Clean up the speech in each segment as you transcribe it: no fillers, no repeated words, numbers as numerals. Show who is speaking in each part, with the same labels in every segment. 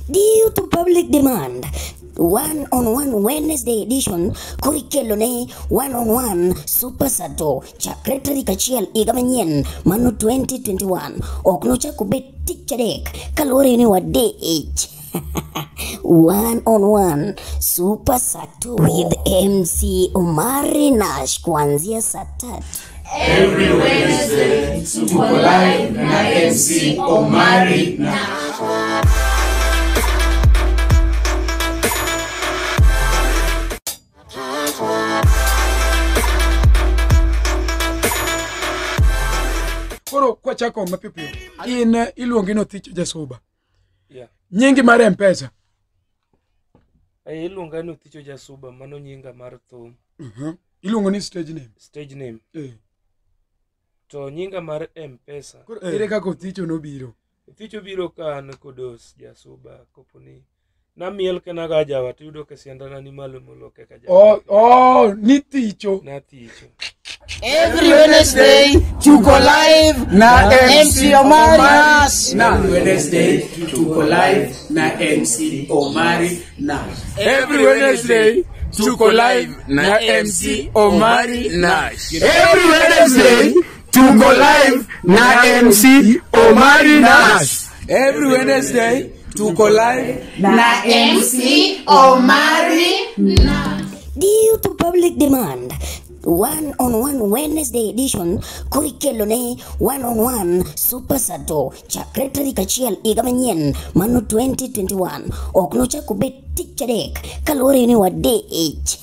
Speaker 1: Due to public demand, one on one Wednesday edition koro ikelo ne one on one Super Sato chakre tarik 1 higa manyien mano 2021 ok nochak obed tich adek kaluwore ni wadich. One on one Super Sato with MC Omari Nash kuanzia saa 3.
Speaker 2: Every Wednesday tuko live na MC Omari Nash.
Speaker 3: Koro kwachako mapiyo piyo, in iluongi ni Othicho Jasuba.
Speaker 4: Yeah.
Speaker 3: Nyingi mar M-Pesa.
Speaker 4: Iluonga ni Othicho Jasuba, mano nyinga mar thum.
Speaker 3: Iluongo ni stage name.
Speaker 4: Stage name. To nyinga mar M-Pesa.
Speaker 3: Koro ere kaka Othicho nobiro?
Speaker 4: Othicho biro ka an kodos Jasuba koponi namiel kana jawa to yudo ka siandana ni malo molo kaka jawa.
Speaker 3: Oh, ni Thicho.
Speaker 4: Na Thicho.
Speaker 5: Every Wednesday tuko live
Speaker 2: na
Speaker 5: MC Omari Nash.
Speaker 2: Every Wednesday tuko live na MC Omari Nash.
Speaker 6: Every Wednesday tuko live na MC Omari Nash.
Speaker 2: Every Wednesday tuko live na MC Omari Nash.
Speaker 6: Every Wednesday tuko live
Speaker 5: na MC Omari Nash.
Speaker 1: Due to public demand, one on one Wednesday edition koro ikelo ne one on one Super Sato chakre tarik 1 higa manyien mano 2021 ok nochak obed tich adek kaluwore ni wadich.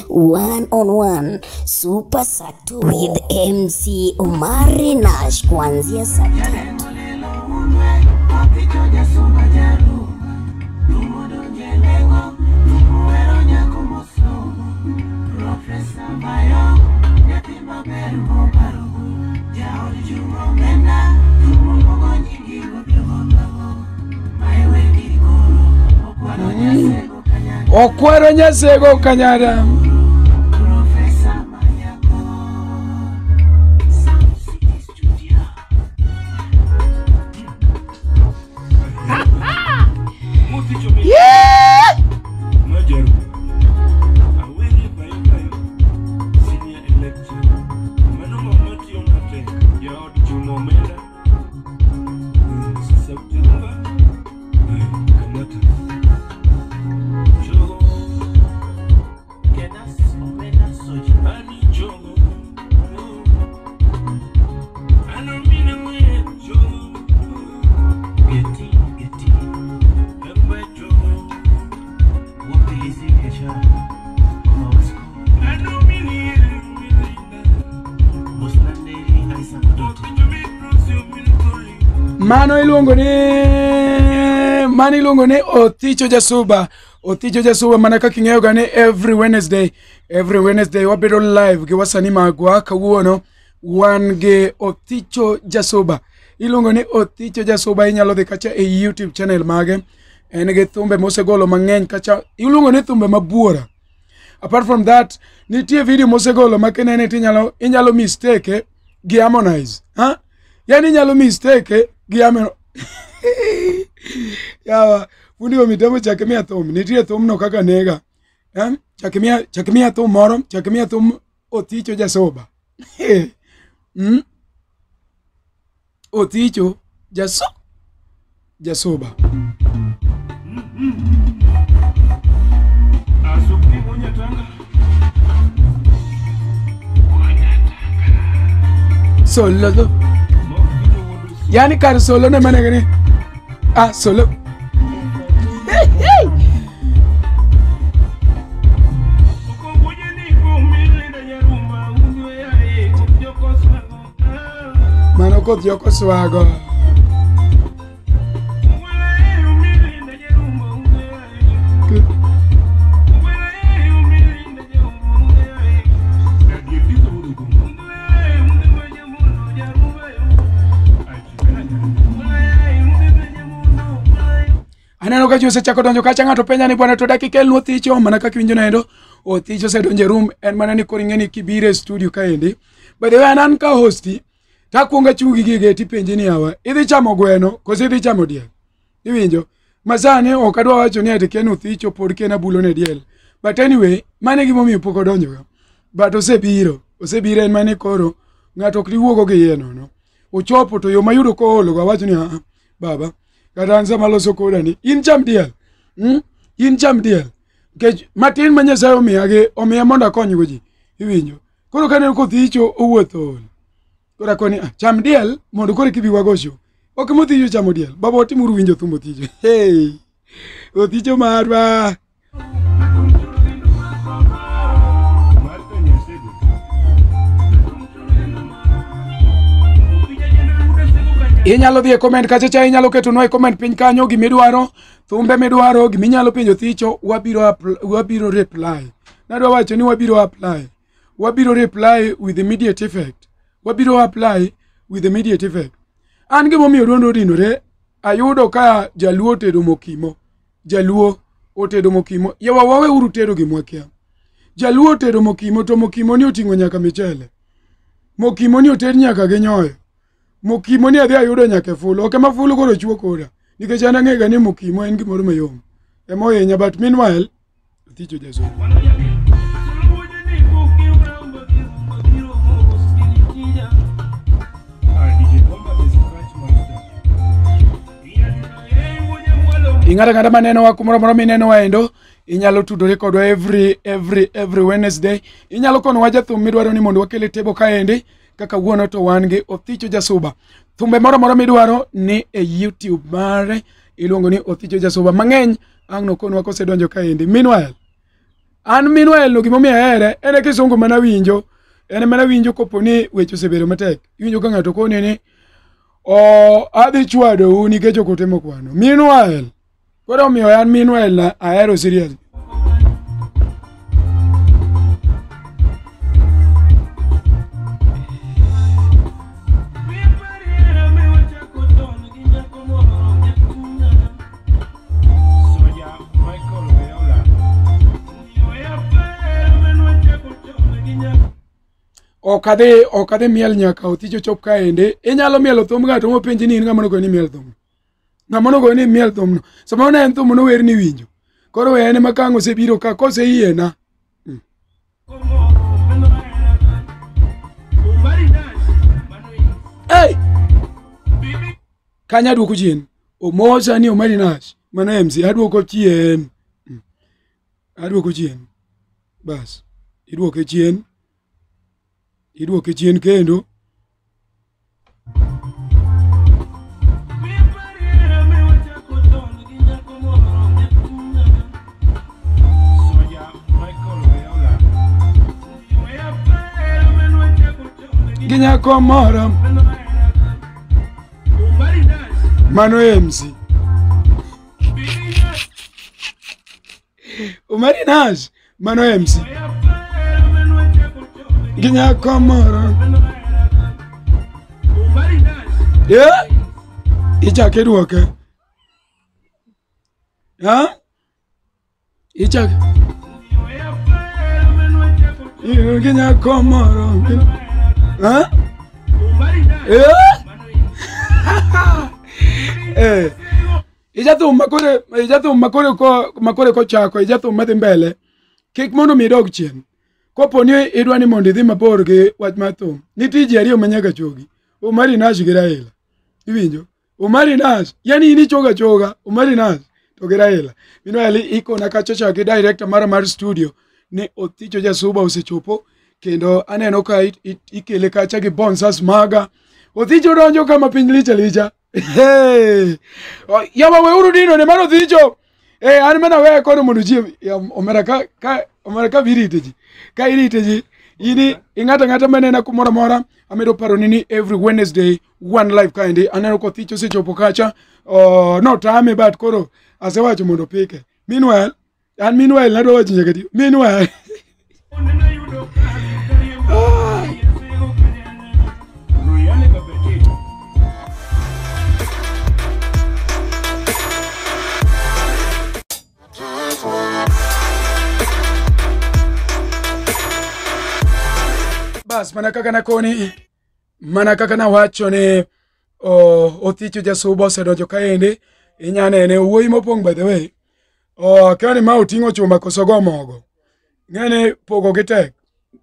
Speaker 1: One on one Super Sato with MC Omari Nash kuanzia saa 3.
Speaker 3: Okwero nyasego kanyara.
Speaker 5: Yeah!
Speaker 3: Mano iluongo ni Othicho Jasuba. Othicho Jasuba mana kaka ing'eyo ga ni every Wednesday wabedo live gi wasanii magwa. Kawuono wan gi Othicho Jasuba. Iluongo ni Othicho Jasuba, inyalo dhi kacha e YouTube channel mage. En gi thumbe mosegolo mang'eny kacha. Iluongo ni thumbe mabuora. Apart from that, nitie video mosegolo ma kinene to inyalo mistake gi Harmonize. Ha? Yani inyalo mistake gi Harmonize. Yawa, fundi wa mitambo chake mia thum. Nitie thum no kaka nega. Chake mia thum moro, chake mia thum Othicho Jasuba. Othicho Jasuba. Solo. Yani kar solo ne mana gani. Ah, solo. Mano koth joko swago. Aneno ka ji osechako donjo kacha, ng'ato penja ni bwana to dak ikelnwa Othicho, mana kaka iwinjo nendo. Othicho osedonjo e room, en mana ni koro ing'e ni kibiro e studio kaendi. By the way, an an ka hosti, takwongo achung' gi gige tipenji ni yawa, idhi chamo gweno koso idhi chamo diel? Iwinjo? Masani ok adwa wacho ni ati Ken Othicho pod Ken abulo ne diel. But anyway, mano e gimomiyo pok odonjo ga. But osebiro, osebiro en mane koro ng'ato ok diwuogo gi iye nono. Ochopo to yo mayudo koolo go awacho ni ah, baba, kata an sama aloso koda ni in cham diel. In cham diel. Nikech matin ma Nyasaye omiya gi omiya mondo akonygo ji. Iwinjo? Koro kaneno kothicho owuotho ol. Koro akoni ah, cham diel mondo koro kibi wago show. Ok mothicho chamo diel. Baba watimuru winjo thum Othicho. Hey. Othicho marwa. Inyalo dhi e comment kacha cha inyalo ketonwa e comment piny kanyo gimidwaro, thumbe midwaro, giminyalo penjo Othicho, wabiro wabiro reply. Nadwa wacho ni wabiro apply. Wabiro reply with immediate effect. Wabiro apply with immediate effect. An gimomiyo duond odinore, ayudo ka jaluo otedo mokimo. Jaluo otedo mokimo. Yawa waweuru tedo gimwakia. Jaluo otedo mokimo to mokimo ni oting'o nyaka michele. Mokimo ni oted nyaka gi nyoyo. Mokimo ni adhi ayudo nyaka e fulu. Ok ema fulu koro chuo koda. Nikech an ang'ega ni mokimo en gimoro mayom. Ema ohinya but meanwhile, Othicho jasomo. Ing'ato ang'ata manenowa kumoro amora minenowa endo inyalo tudore kodwa every Wednesday. Inyalo konowa jathum midwaro ni mondo wakel e table kaendi kaka wuono to wan gi Othicho Jasuba. Thumbe moro amora midwaro ni e YouTube mare iluongo ni Othicho Jasuba. Mang'eny ang' nokonwa kosedonjo kaendi. Meanwhile, an meanwhile no gimomiyo ahere en e kisungu mana winjo en mana winjo kopo ni weche osebedo matek. Iwinjo ka ng'ato koni ni o adhi chwadou nikech ok utimo kwano. Meanwhile, koro omiyo an meanwhile na ahero serious. Ok adhi miel nyaka Othicho chop kaendi. Inyalo mielo thum ng'ato mopenji ni in ng'ama nogoyo ni miel thum. Ng'ama nogoyo ni miel thumno. Samoro ne en thum nower ni winjo. Koro we en ema ka ang' osebiro ka koseyiena. Hey! Kanya aduoko chien. Omosa ni Omari Nash. Mano MC aduoko chien. Aduoko chien. Bas. Iduoke chien. Iduoke chien kendo. Gi nyako moro. Mano MC. Omari Nash. Mano MC. Gi nyako moro. Yeah. Ichake iduoke. Ha? Ichake. Gi nyako moro. Ha? Yeah. Eh. Ijathum makore ijathum makore ko makore kochako ijathum madhi mbele kik mondo mi idog chien. Kopo ni idwa ni mondo idhi mabor gi wach mar thum, nitie ji ariyo ma nyaka chogi. Omari Nash gi Raila. Iwinjo? Omari Nash, yani in ichoga choga, Omari Nash to gi Raila. Meanwhile ikona kachacha gi director mara mar studio ni Othicho Jasuba osechopo kendo aneno ka ikele kacha gi bonsas maga. Othicho donjo kama piny licha licha. Hey! Yawa weuru dino ne mar Othicho. Eh, an mana wewe kono mondo ji omera ka omera ka birite ji. Ka irite ji ini ing'ata ng'ata manena kumoro amora amedo paro ni every Wednesday one live kaendi aneno ko Othicho osechopo kacha. Oh, no tame but koro asewacho mondo pike. Meanwhile, an meanwhile nadwa wacho nyaka ti. Meanwhile. Bas, mana kaka nakoni, mana kaka nawacho ni Othicho Jasuba osedonjo kaendi. Inya nene wuoyi mopong' by the way. Oh, akia ni ma oting'o chuma koso go mogo. Ng'eni pogo gi tek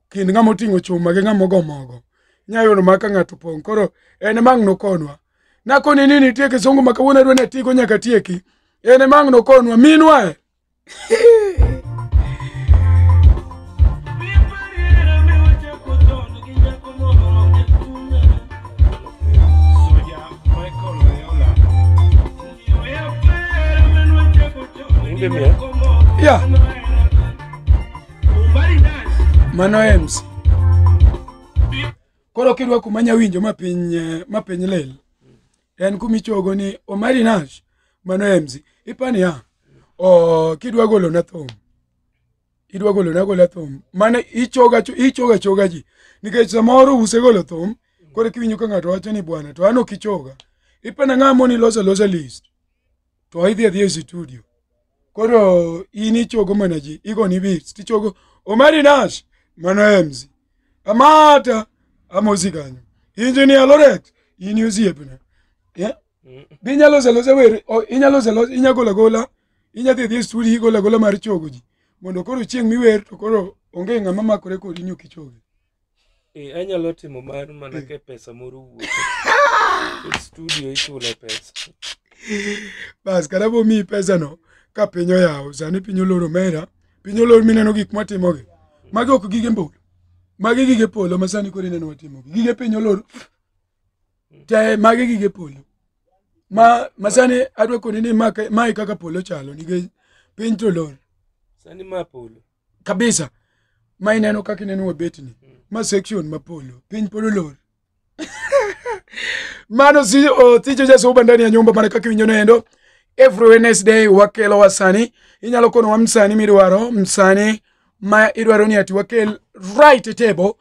Speaker 3: kind ng'ama oting'o chuma gi ng'ama ogo mogo. Inya yudo ma ka ng'ato pong'. Koro en mang' nokonwa. Nakoni ni nitie kisungu ma kawuono adwa ni atigo nyaka tieki. En mang' nokonwa minwa. Yeah. Mano MC. Koro kidwa kumanya winjo mapiny lil. En kumichogo ni Omari Nash. Mano MC. Ipani ya. O kidwa golo na thum. Idwa golo na gola thum. Mane ichoga choga ji. Nikech samoro usegolo thum. Koro kiwinjo ka ng'ato wacho ni bwana to an ok ichoga. Ipana ng'amo ni loso losa list. To idhi adhi e studio. Koro in ichogo mana ji, igoni beats, tichogo Omari Nash, mano MC. Amata amosi kanyo. Engineer Lorex, in osiepna. Yeah? Be inyalo loso losa wer, inyalo loso losa, inya gola gola, inya dhi e studio igola gola mar chogo ji. Mondo koro chieng' miwer to koro onge ng'ama makore kodi ni ok ichogi.
Speaker 4: Anyalo timo mano mana ka pesa moro wuok. E studio ichule pesa.
Speaker 3: Bas kata bomiyi pesa no. Ka piny oyawo, sani piny oloro mera, piny oloro mineno gik mwatimogi. Magi ok gige mbulu. Magi gige polo ma sani koro ineno watimogi. Gige piny oloro. Te magi gige polo. Ma sani adwa koni ni mae kaka polo chalo nikech piny to olor.
Speaker 4: Sani ma polo.
Speaker 3: Kabisa. Ma ineno kaka ineno wabetni. Ma section ma polo. Piny polo olor. Mano si Othicho Jasuba ndani ya nyumba mana kaka iwinjo noendo. Every Wednesday wakelo wasani. Inyalo kono wa msani midwaro, msani ma idwaro ni ati wakel right table.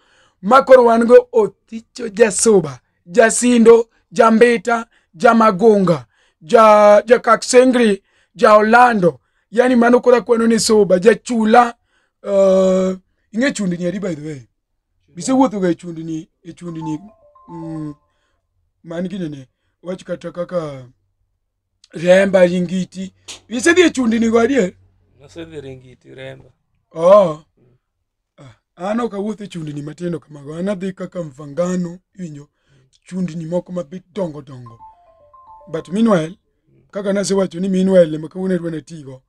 Speaker 3: Makoro wan go Othicho Jasuba, Jasindo, Jambeta, Jamagunga, Jakaksengri, Ja Orlando. Yani mano kora kwano ni soba, Jachula. Ing'e chundni adi by the way. Bisewuotho ga e chundni, man ginene, wach kata kaka Remba, Ringiti. Isedhi e chundni go adier?
Speaker 4: Nasedhi Ringiti, Remba.
Speaker 3: Oh. An ok awuoth e chundni matindo kamago. An adhi kaka Mfangano, iwinjo, chundni moko mabit dongo dongo. But meanwhile, kaka nasewacho ni meanwhile ema kawuono adwa natigo.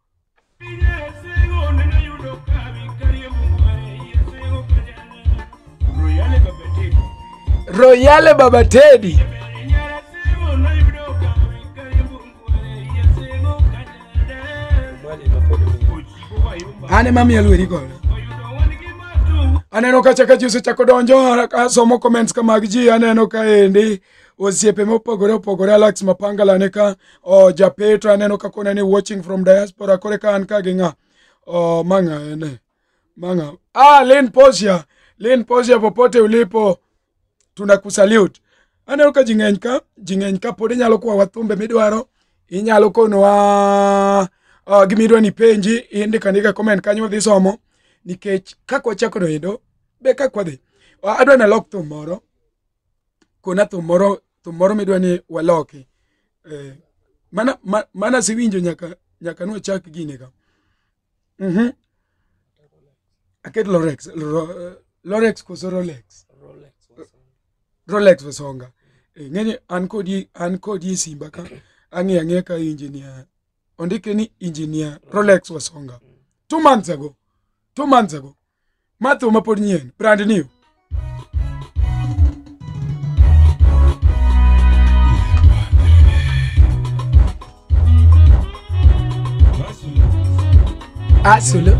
Speaker 3: Royale Baba Teddy. Ane mami alueri godo. Aneno kacha ka ji osechako donjo, asomo comments ka mag ji, aneno ka endi osiepe mopogore opogore, Alex Mapangala ne ka, o Japetro aneno ka kona ni watching from diaspora, kore ka an ka gi ng'a. O manga ene. Manga. Ah, Lynn Posia. Lynn Posia popote ulipo tunakusalute. Aneno ka ji ng'eny ka pod inyalo kwa wathumbe midwaro, inyalo konowa gimidwa ni penji, indika andika comment kanyo wadhi somo. Nikech kaka wachako noendo be kaka wadhi. Adwa nalok thum moro. Kona thum moro midwa ni waloki. Mana siwinjo nyaka nwachak gini ka. Aket Lorex. Lorex koso Rolex? Rolex Wasonga. Ng'eni an kodi e simba ka ang'iyo ang'iya ka engineer. Ondike ni engineer Rolex Wasonga. 2 months ago. 2 months ago. Matho ma pod nyien, brand new. Asulu.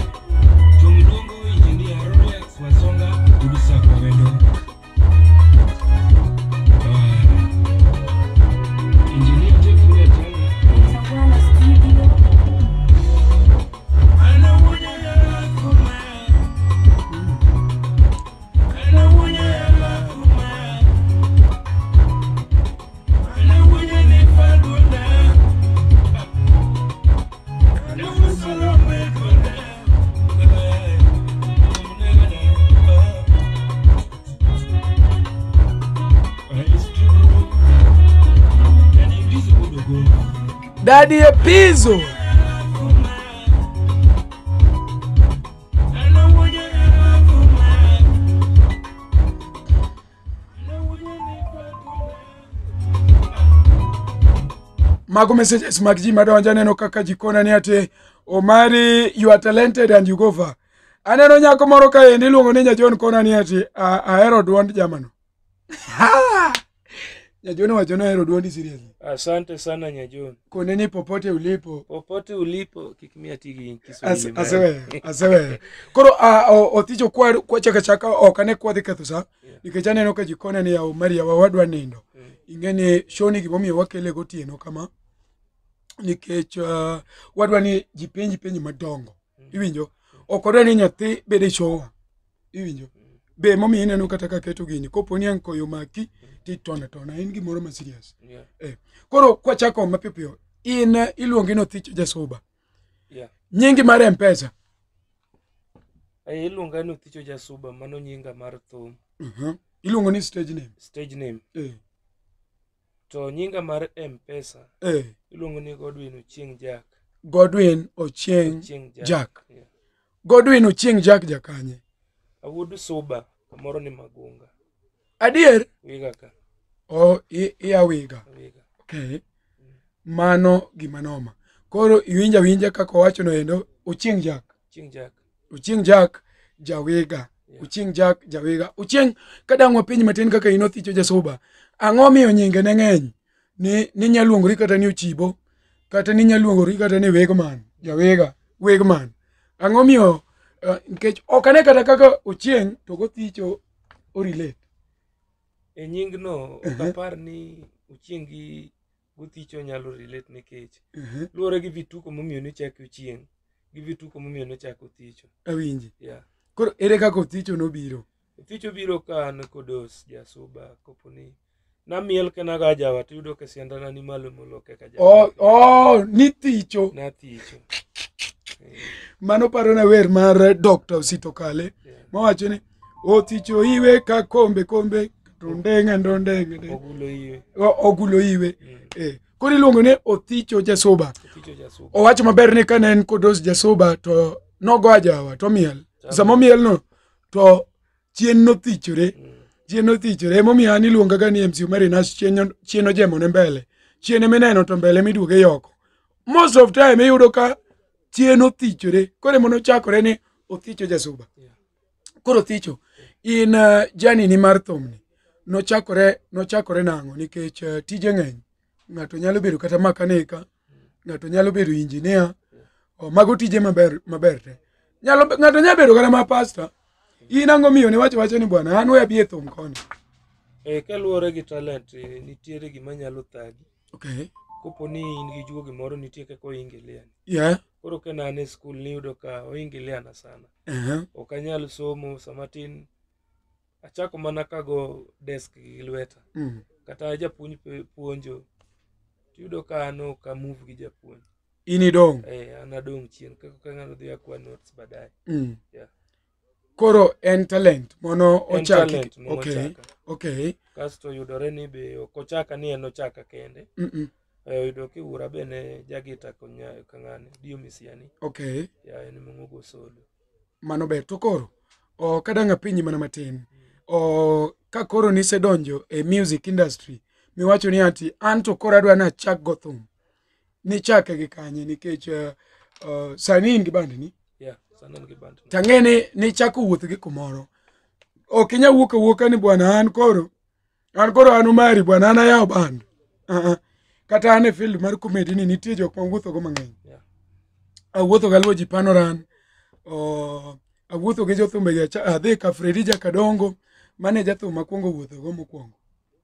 Speaker 7: Solomon.
Speaker 3: Daddy Epizo. Mago messages mag ji madonjo aneno kaka ji kona ni ati Omari you are talented and you go far. Aneno nyako moro kaendi iluongo ni Nyajon kona ni ati ahero duond jamano. Nyajon owacho ni ohero duondi seriously.
Speaker 4: Asante sana Nyajon.
Speaker 3: Kone ni popote ulipo.
Speaker 4: Popote ulipo kik miya ti gi Kiswahili.
Speaker 3: Aseweyo, aseweyo. Koro Othicho kwa chaka chaka ok ane kwadhi ketho sa nikech aneno ka ji kona ni ya Omari yawa wadwa nindo. Ing'e ni show ni gimomiyo wakele gotieno kama nikech wadwa ni ji penj penj madongo. Iwinjo? Ok wadwa ni nyathi bede show. Iwinjo? Be momiyo ineno kata kaketo gini kopo ni ang' koyo maki titona tona en gimoro ma serious.
Speaker 4: Yeah.
Speaker 3: Koro kwachako mapiyo piyo in iluongi ni Othicho Jasuba.
Speaker 4: Yeah.
Speaker 3: Nyingi mar M-Pesa.
Speaker 4: Iluonga ni Othicho Jasuba, mano nyinga mar thum.
Speaker 3: Iluongo ni stage name.
Speaker 4: Stage name. To nyinga mar M-Pesa. Iluongo ni Godwin Ochieng Jack.
Speaker 3: Godwin Ochieng Jack.
Speaker 4: Yeah.
Speaker 3: Godwin Ochieng Jack jakanye.
Speaker 4: Awuod Suba, kamoro ni Magunga.
Speaker 3: Adier?
Speaker 4: Wiga ka.
Speaker 3: Oh, iya Wiga.
Speaker 4: Wiga.
Speaker 3: Okay. Mano gima noma. Koro iwinja winja kaka owacho no endo Ochieng Jack.
Speaker 4: Ochieng Jack.
Speaker 3: Ochieng Jack Jawiga.
Speaker 4: Yeah.
Speaker 3: Ochieng Jack Jawiga. Ochieng kadang' wapiny matin kaka in Othicho Jasuba. Ang'o miyo nyinge ne ng'eny? Ni nyaluongori kata ni Ochibo, kata ni nyaluongori kata ni Wegman, Jawiga, Wegman. Ang'o miyo nikech ok ane kata kaka Ochieng to gothicho orelate.
Speaker 4: E nying no ok apar ni Ochieng gi Gothicho nyalo relate nikech luwore gi vituko momiyo nochaki Ochieng gi vituko momiyo nochak Othicho.
Speaker 3: Awinji.
Speaker 4: Yeah.
Speaker 3: Koro ere kaka Othicho nobiro?
Speaker 4: Othicho biro ka an kodos Jasuba kopo ni namiel kenago ajawa tiyudo ka siandana ni malo molo kaka jawa.
Speaker 3: Oh, nithicho.
Speaker 4: Nathicho.
Speaker 3: Mano parona wer mar Dr. Osito Kale mawacho ni Othicho iwe ka kombe kombe tondenge ndondenge
Speaker 4: Ogulo iwe.
Speaker 3: Ogulo iwe. Koro iluongo ni Othicho Jasuba.
Speaker 4: Othicho Jasuba.
Speaker 3: Owacho maber ni kane en kodos Jasuba to nogo ajawa to miel. Sama omiel no to chien nothichore. Chien nothichore. Emomiyo an iluonga ga ni MC Omari Nash chien ojemone mbele. Chien emineno to mbele miduoge yoko. Most of time iyudo ka chien othichore. Koro ema nochakore ni Othicho Jasuba. Koro Othicho, in journey ni mar thumni nochakore nang'o nikech tije ng'eny. Ng'ato nyalo bedo kata makanika, ng'ato nyalo bedo engineer. Mago tije maber te. Ng'ato nyalo bedo kata ma pastor. In ang'o miyo ne wacho ni bwana an we abi e thum koni?
Speaker 4: Kaluwore gi talent nitiere gima nyalo thagi.
Speaker 3: Okay.
Speaker 4: Kopo ni in gi juogi moro nitie kaka oingiliani.
Speaker 3: Yeah.
Speaker 4: Koro ka ne an e skul niyudo ka oingiliana sana. Ok anyal somo sama tin achako mana kago desk gi lweta. Kata japuonj puonjo tiyudo ka an ok amove gi japuonj.
Speaker 3: In idong'?
Speaker 4: An adong' chien kaka ng'ano dhi akwa notes baadaye. Yeah.
Speaker 3: Koro en talent mono ochaki.
Speaker 4: Okay.
Speaker 3: Okay.
Speaker 4: Kasto yudore ni be ok ochaka ni en ochaka kende. Oyudo ki wuora be ne jagita kang'ane Dio Misiani.
Speaker 3: Okay.
Speaker 4: Yeah, en mongogo solo.
Speaker 3: Mano ber. To koro kadang' apenji mana matin. Ka koro nisedonjo e music industry miwacho ni ati an to koro adwa nachak go thum. Nichake gi kanye nikech sani in gi band ni?
Speaker 4: Yeah, sani an gi band.
Speaker 3: Tang'e ni nichako wuoth gi kumoro. Ok inyal wuok awuoka ni bwana an koro an Omari bwana an ayawo band. Kata an e field mar comedy ni nitie jok ma wuotho go mang'eny. Awuotho gi Aluo ji Panoran. Awuotho gi jothumbe gi adhi ka Fredi Jakadongo mane jathum makwongo wuotho go mokwongo.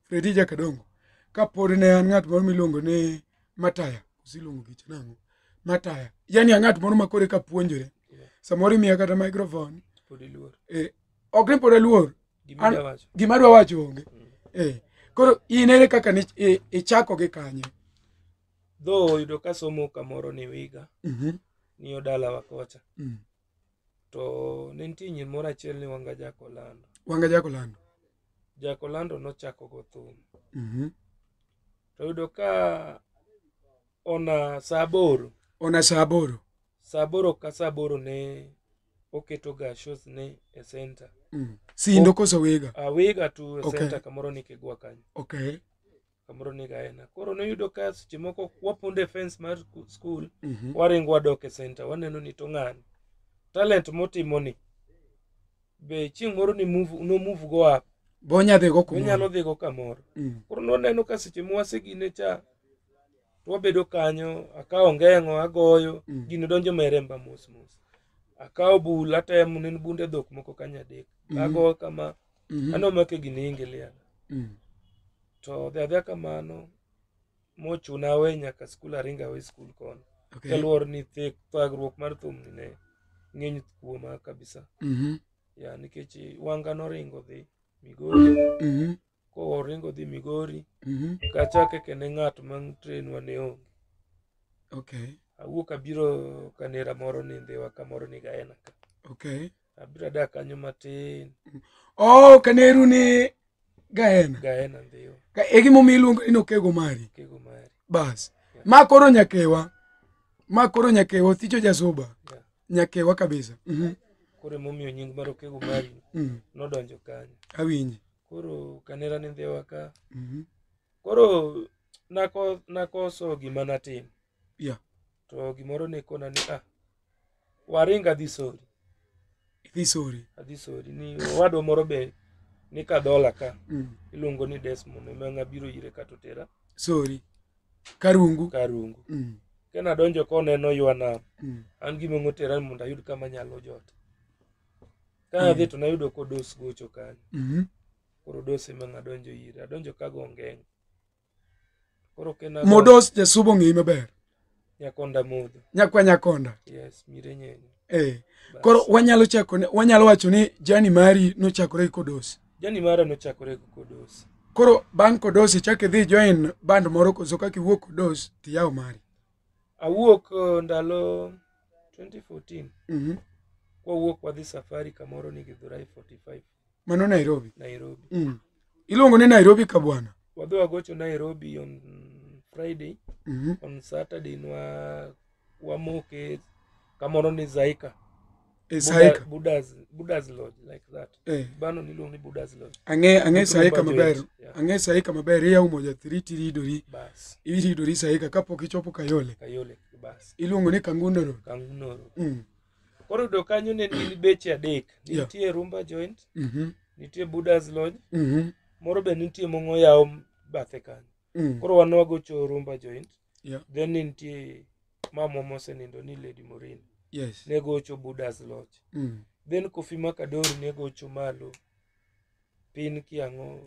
Speaker 3: Fredi Jakadongo. Kapod ne an ng'at moro miluongo ni Mataya. Iluongo gicha nang'o? Mataya. Yani ang'at moro ma koro ka puonjore. Samoro imiya kata microphone.
Speaker 4: Pod iluor.
Speaker 3: Ok ni pod aluor. Gima adwa wacho onge. Koro in ere kaka ichako gi kanye?
Speaker 4: Dho oyudo ka somo kamoro ni Wiga. Ni odalawa kocha. To ne nitie nyiri moro achiel ni Wanga Jakolando.
Speaker 3: Wanga Jakolando.
Speaker 4: Jakolando nochako go thum. To oyudo ka Ona saa aboro.
Speaker 3: Ona saa aboro.
Speaker 4: Saa aboro ka saa aboro ne oketo ga shows ne e center.
Speaker 3: Sindo koso Wiga?
Speaker 4: Wiga tu e
Speaker 3: Okay.
Speaker 4: center kamoro ni Kigwa kanyo.
Speaker 3: Okay.
Speaker 4: Kamoro ni Gaena. Koro noyudo ka seche moko wapondo e fence mar school, waringo wadok e center, waneno ni to ng'ani. Talent motimo ni be chieng' moro ni move, no move go up.
Speaker 3: Bonya dhi go kumoro.
Speaker 4: Onyalo dhi go kamoro. Koro nwaneno ka seche mwasegine cha to wabedo kanyo, akawo ngeng'o agoyo, gino donjo meremba mos mos. Akawo bul atemo, ne en bunde dhok moko kanyo adek. Agoyo kama, aneno ma ke gini ingiliana. To dhi adhiya kamano, mochuna awe nyaka skul, aringo awe skul kono.
Speaker 3: Okay.
Speaker 4: Kaluwore ni thagruok mar thumni ne ng'eny kuoma kabisa. Ya, nikech wanga noringo dhi Migori. Koringo dhi Migori, kachake kende ng'at ma train wa ne onge.
Speaker 3: Okay.
Speaker 4: Awuok abiro kanera moro ni Ndhiwa kamoro ni Gaena ka.
Speaker 3: Okay.
Speaker 4: Abiro adak kanyo matin.
Speaker 3: Oh, kaneru ni Gaena.
Speaker 4: Gaena Ndhiwa.
Speaker 3: Ka e gimomiyo iluongo ni Okego Mari.
Speaker 4: Okego Mari.
Speaker 3: Bas.
Speaker 4: Yeah.
Speaker 3: Ma koro nyakewa. Ma koro nyakewa Othicho Jasuba.
Speaker 4: Yeah.
Speaker 3: Nyakewa kabisa.
Speaker 4: Koro emomiyo nying mar Okego Mari nodonjo kanyo.
Speaker 3: Awinji.
Speaker 4: Koro kanera ni Ndhiwa ka. Koro nakoso gima natim.
Speaker 3: Yeah.
Speaker 4: To gimoro ne kona ni waring adhi Sori.
Speaker 3: Idhi Sori.
Speaker 4: Adhi Sori ni owadwa moro be ni Kadhola ka. Iluongo ni Desmond ema ng'abiro ire kato tera.
Speaker 3: Sori. Karungu.
Speaker 4: Karungu. Kena donjo koneno ywa nam. An gima ng'otera mondo ayud kama nyalo jot. Ka adhi to nayudo kodos gocho kanyo. Koro dos ema ng'adonjo ire. Adonjo kago ngeng'. Koro kena
Speaker 3: Modos Jasuba ong'eyi maber.
Speaker 4: Nyakonda modho.
Speaker 3: Nyakwa Nyakonda.
Speaker 4: Yes, mire nyenye.
Speaker 3: Koro wanyalo wacho ni jani mari nochakore gi Kodos.
Speaker 4: Jani mara nochakore gi Kodos.
Speaker 3: Koro bang' Kodos ichak idhi join band moro koso kaka iwuok Kodos tiyawo mari.
Speaker 4: Awuok ndalo 2014. Kwawuok wadhi safari kamoro ni Githurai 45.
Speaker 3: Mano Nairobi.
Speaker 4: Nairobi.
Speaker 3: Iluongo ni Nairobi ka bwana.
Speaker 4: Wadhi wagocho Nairobi on Friday. On Saturday wamoke kamoro ni Zaika.
Speaker 3: Zaika.
Speaker 4: Buddha's Lodge like that. Bano niluongo ni Buddha's Lodge.
Speaker 3: Ang'e Zaika maber.
Speaker 4: Yeah.
Speaker 3: Ang'e Zaika maber iyawo moja 3 tiridori.
Speaker 4: Bas.
Speaker 3: Iridori Zaika kapok ichopo Kayole.
Speaker 4: Kayole bas.
Speaker 3: Iluongo ni Kangundo Road.
Speaker 4: Kangundo Road. Koro yudo kanyo ne nigi beche adek. Nitie Rumba Joint. Nitie Buddha's Lodge. Moro be nitie mong'o yawo bathe kanyo. Koro wan wagocho Rumba Joint.
Speaker 3: Yeah.
Speaker 4: Then nitie mama mosenindo ni Lady Morin.
Speaker 3: Yes.
Speaker 4: Ne gocho Buddha's Lodge. Then Kofi Makadori ne gocho malo. Pin kiang'o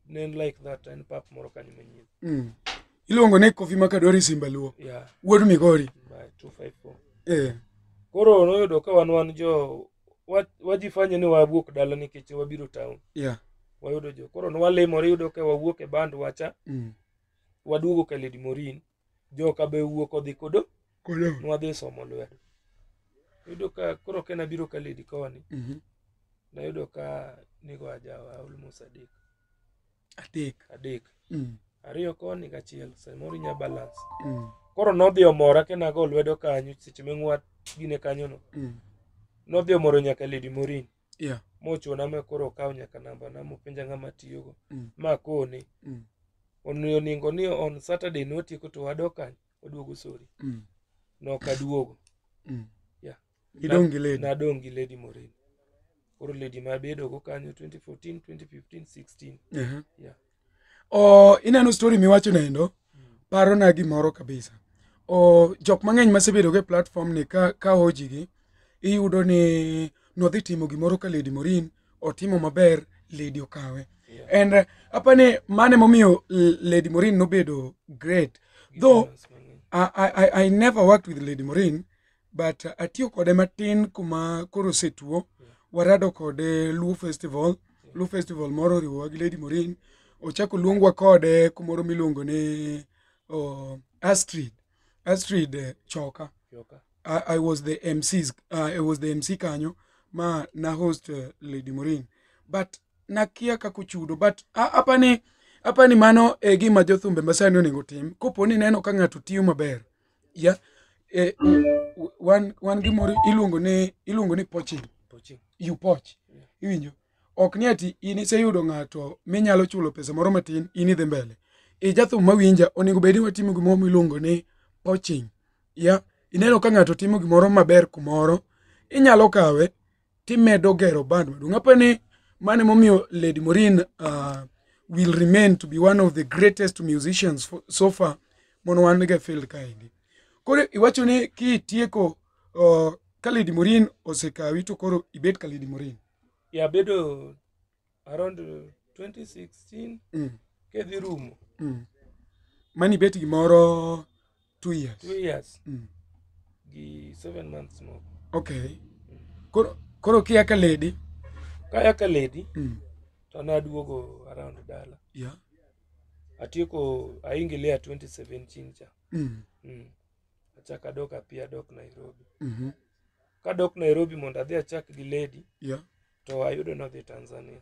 Speaker 4: ne like that en pap moro kanyo manyien.
Speaker 3: Iluongo ni Kofi Makadori Simba Luo.
Speaker 4: Yeah.
Speaker 3: Wuod Migori.
Speaker 4: By 254. Koro noyudo ka wan jo wajifanye ni wawuok dala nikech wabiro town.
Speaker 3: Yeah.
Speaker 4: Wayudo jo. Koro nwalemore yudo ka wawuok e band wacha. Waduogo ka Lady Morin. Joka be wuok odhi kodo.
Speaker 3: Kodo.
Speaker 4: Nwadhi somo lwedo. Yudo ka koro kena biro ka Lady koni. Nayudo ka nigo ajawa almost adek. Adek. Ariyo koni gachiel. Samoro inya balance. Koro nodhi omora kena go lwedo kanyo seche meng'wa gine kanyo no. Nodhi omoro nyaka Lady Morin.
Speaker 3: Yeah.
Speaker 4: Mochuna ma koro okaw nyaka namba na mopenja ng'ama tiyogo. Ma kone. Oningo ni on Saturday notieko to wadok kanyo waduogo Sori. Nokaduogo. Yeah.
Speaker 3: Idong' gi Lady.
Speaker 4: Nadong' gi Lady Morin. Koro Lady mabedo go kanyo 2014, 2015, 16. Yeah.
Speaker 3: Ineno story miwacho nendo, parona gimoro kabisa. Jok mang'eny masebedo go e platform ni ka hoji gi, iyudo ni nodhi timo gimoro ka Lady Morin, otimo maber, Lady okawe.
Speaker 4: Yeah.
Speaker 3: And apani mane momiyo Lady Morin nobedo great. Though I never worked with Lady Morin, but atiyo kode matin kuma koro osetuo. Warado kode Luo Festival. Luo Festival moro oriwowa gi Lady Morin. Ochako luongwa kode kumoro miluongo ni Astrid. Astrid Choka. I was the MCs, I was the MC kanyo ma na host Lady Morin. But nakia kakuchudo. But apani Apani mano e gima jothumbe masani onego tim. Kopo ni ineno ka ng'ato tiyo maber. Yeah. Wan gimoro iluongo ni poaching.
Speaker 4: Poaching.
Speaker 3: You poach. Iwinjo. Ok ni ati in iseyudo ng'ato minyalo chulo pesa moro matin in idhi mbele. E jathum mawinja onego bed ni watimo gimoro miluongo ni poaching. Yeah. Ineno ka ng'ato timo gimoro maber kumoro, inyalo kawe timedo gero band maduong'. Apani mano emomiyo Lady Maureen will remain to be one of the greatest musicians so far mono wan go e field kaendi. Koro iwacho ni kitieko ka Lady Maureen osekawi to koro ibet ka Lady Maureen.
Speaker 4: Ya bedo around 2016 kedhi rumo.
Speaker 3: Mani ibet gimoro 2 years.
Speaker 4: 2 years. Gi 7 months moko.
Speaker 3: Okay. Koro kia ka Lady.
Speaker 4: Kaya ka Lady. To naduogo around dala.
Speaker 3: Yeah.
Speaker 4: Atieko aingilia 2017 cha. Achako adok apiyo adok Nairobi. Kadok Nairobi mondo adhi achak gi Lady.
Speaker 3: Yeah.
Speaker 4: To ayudo nodhi Tanzania.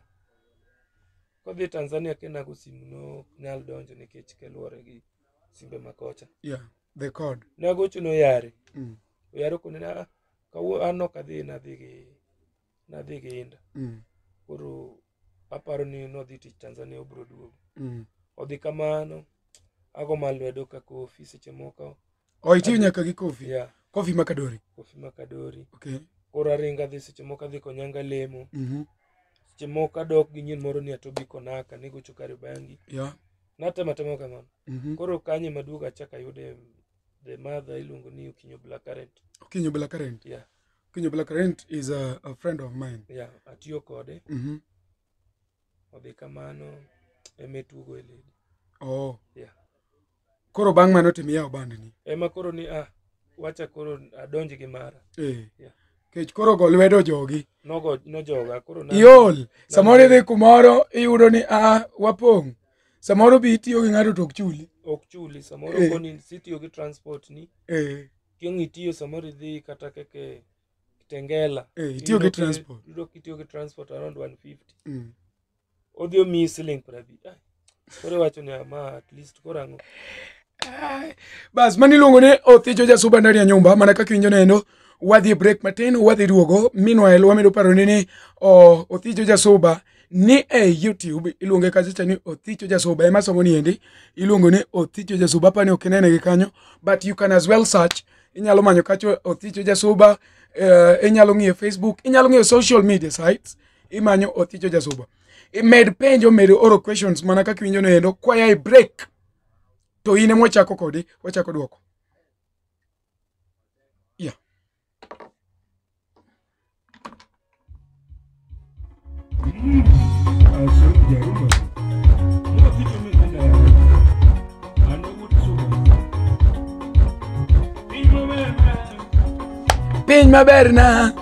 Speaker 4: Kodhi Tanzania kenago simu no nyal donjo nikech keluwore gi simbe makocha.
Speaker 3: Yeah, the code.
Speaker 4: Nagocho no yare. Oyaro kone na kawuono an ok adhi nadhi gi Inda. Koro aparo ni nodhi tich Tanzania obiro duogo. Odhi kamano ago ma lwedo ka kofi seche moko.
Speaker 3: Oh, itiyo nyaka gi kofi?
Speaker 4: Yeah.
Speaker 3: Kofi makadori?
Speaker 4: Kofi makadori.
Speaker 3: Okay.
Speaker 4: Koro aringo adhi seche moko adhi Konyanga lemo. Seche moko adok gi nyien moro ni Atobi Konaka nigocho Kariobangi.
Speaker 3: Yeah.
Speaker 4: Natemo atema kamano. Koro kanyo ema duogo achako ayude the mother iluongo ni Okinyo Blackcurrant.
Speaker 3: Okinyo Blackcurrant?
Speaker 4: Yeah.
Speaker 3: Okinyo Blackcurrant is a friend of mine.
Speaker 4: Yeah, atiyo kode. Odhi kamano ema tugo e Lady.
Speaker 3: Oh.
Speaker 4: Yeah.
Speaker 3: Koro bang' mano timiyawo bandni.
Speaker 4: Ema koro ni wacha koro adonj gi mara. Yeah.
Speaker 3: Kech koro go lwedo jogi.
Speaker 4: Nogo nojoga koro na.
Speaker 3: Iol. Samoro idhi kumoro iyudo ni wapong'. Samoro bi itiyo gi ng'ato to ok chuli.
Speaker 4: Ok chuli samoro koni sitiyo gi transport ni. Chieng' itiyo samoro idhi kata keke Kitengela.
Speaker 3: Itiyo gi transport.
Speaker 4: Iyudo kitiyo gi transport around 150. Odhi omiyi siling 50. Koro iwacho ni ma at least koro ang'o.
Speaker 3: Bas mani iluongo ni Othicho Jasuba ndani ya nyumba mana kaka iwinjo nendo wadhi e break matin wadhi duogo meanwhile wamedo paro ni Othicho Jasuba ni e YouTube iluonge kacha cha ni Othicho Jasuba ema somo ni endi iluongo ni Othicho Jasuba apani ok inene gi kanyo but you can as well search inyalo manyo kacho Othicho Jasuba inyalo ng'iyo Facebook inyalo ng'iyo social media sites imanyo Othicho Jasuba med penjo med oro questions mana kaka iwinjo nendo kwaya e break to in ema wachako kodi wachako duoko. Yeah. Piny maber na.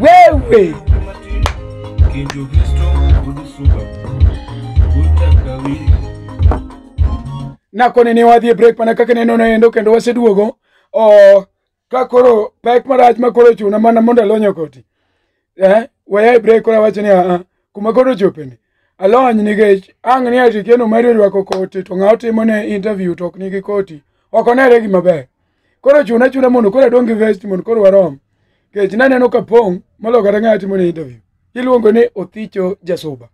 Speaker 3: Wewe nakone ne wadhi e break mana kaka neno noendo kendo waseduogo ka koro pek marach ma koro chuna mana mondo alony koti waya e break koro awacho ni kuma koro chopeni alony nikech ang' ni ati keno mari orwako koti to ng'a otimo ne interview to ok nigi koti ok onere gima ber koro chuna mondo koro adong' gi vest mondo koro warom kech naneno ka pong' moloyo kata ng'a timo ne interview iluongo ni Othicho Jasuba.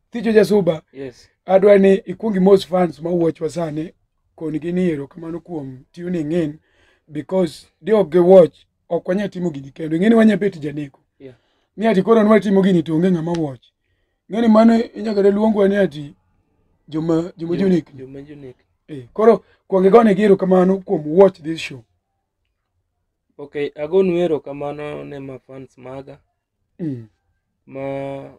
Speaker 3: Othicho Jasuba.
Speaker 4: Yes.
Speaker 3: Adwa ni ikuong imos fans ma watch sani kon gi ni erokamano kuom tuning in because di ok gi watch ok wanyal timo gini kendo ing'eni wanyal bet janeko.
Speaker 4: Yeah.
Speaker 3: Ni ati koro nwatimo gini to onge ng'ama watch. Ng'eni mano inyaka de luongwa ni ati joma jonek.
Speaker 4: Joma jonek.
Speaker 3: Koro kuong igone gi erokamano kuom watch this show.
Speaker 4: Okay, agonu erokamano ne mafans maga ma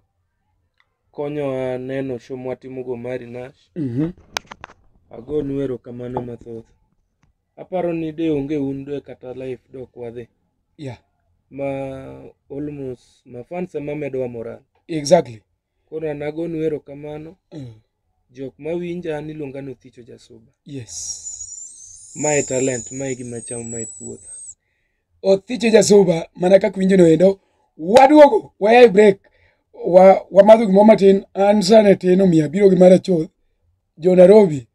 Speaker 4: konyowa neno show mwatimo go Omari Nash. Agonu erokamano mathoth. Aparo ni de onge un de kata life dok wadhi. Ma almost mafans ema medowa moral. Koro an agonu erokamano. Jok mawinja an iluonga ni Othicho Jasuba. Mae talent, mae gima chamo, mae puotha.
Speaker 3: Othicho Jasuba, mana kaka winjo no endo, waduogo, waya break, wamadho gimoro matin, an sane tin omiyo abiro gi mara chuth. Jo Nairobi.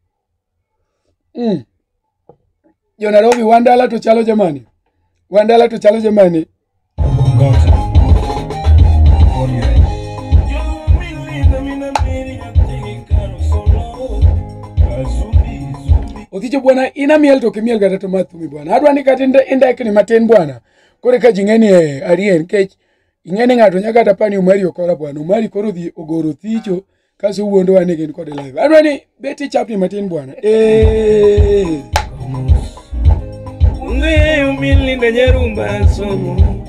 Speaker 3: Jo Nairobi wan dala to chalo jamani. Wan dala to chalo jamani. Othicho bwana, ina miel to kimiel kata to mathumi bwana. Adwa ni kata indekni matin bwana. Koro ka ji ng'eni arier nikech ing'eni ng'ato nyaka kata pani Omari okora bwana. Omari koro dhi ogoro Othicho kaso wuondowa ni gin kode live. Adwa ni beti chapni matin bwana.
Speaker 4: Ung'eyo milinda nyarumba somo.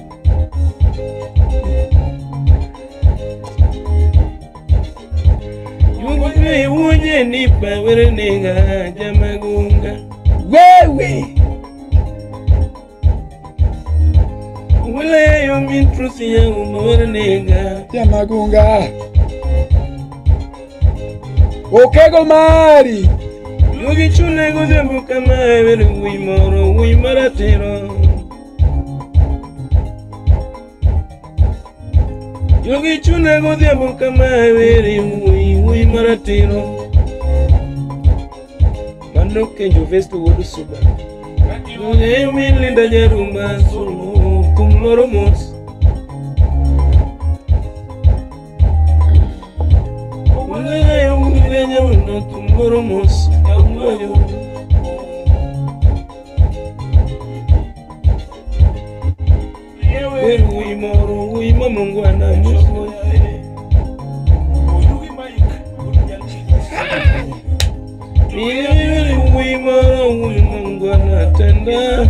Speaker 4: Wunye nipa were nega jamagunga.
Speaker 3: Wewe.
Speaker 4: Wele yo mintrusi ya umwere nega
Speaker 3: jamagunga. Okego mari.
Speaker 4: Yugi chune gozembu kama were uimoro uimaratero. Yogi chune godhiambo kama were ui maratiro. Mano kenjo vesto wuod Suba. Ung'eyo min Linda Nyarumba solo kum loro mos. Ung'eyo min Nyarumba tum loro mos. Ung'eyo. Ui moro ui mamungwana muso. Ui moro ui mungwana tenda.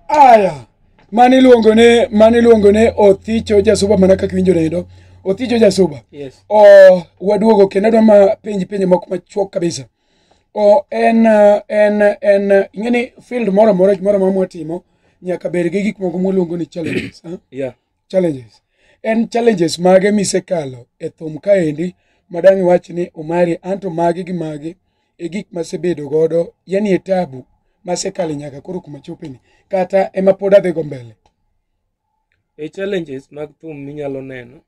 Speaker 3: Aya, mani luongo ne Othicho Jasuba mana kaka iwinjo nendo. Othicho Jasuba.
Speaker 4: Yes.
Speaker 3: O waduogo kendo adwa ma penj moko machuok kabisa. O en ing'eni field moro amora gimoro amora mwatimo nyaka bed gi gik moko mwaluongo ni challenges.
Speaker 4: Yeah.
Speaker 3: Challenges. En challenges mage misekalo e thum kaendi madang' iwach ni Omari anto magi gi magi e gik masebedo godo, yani e tabu masekalo nyaka koro kuma chopeni kata ema pod adhi go mbele.
Speaker 4: E challenges mag thum minyalo neno.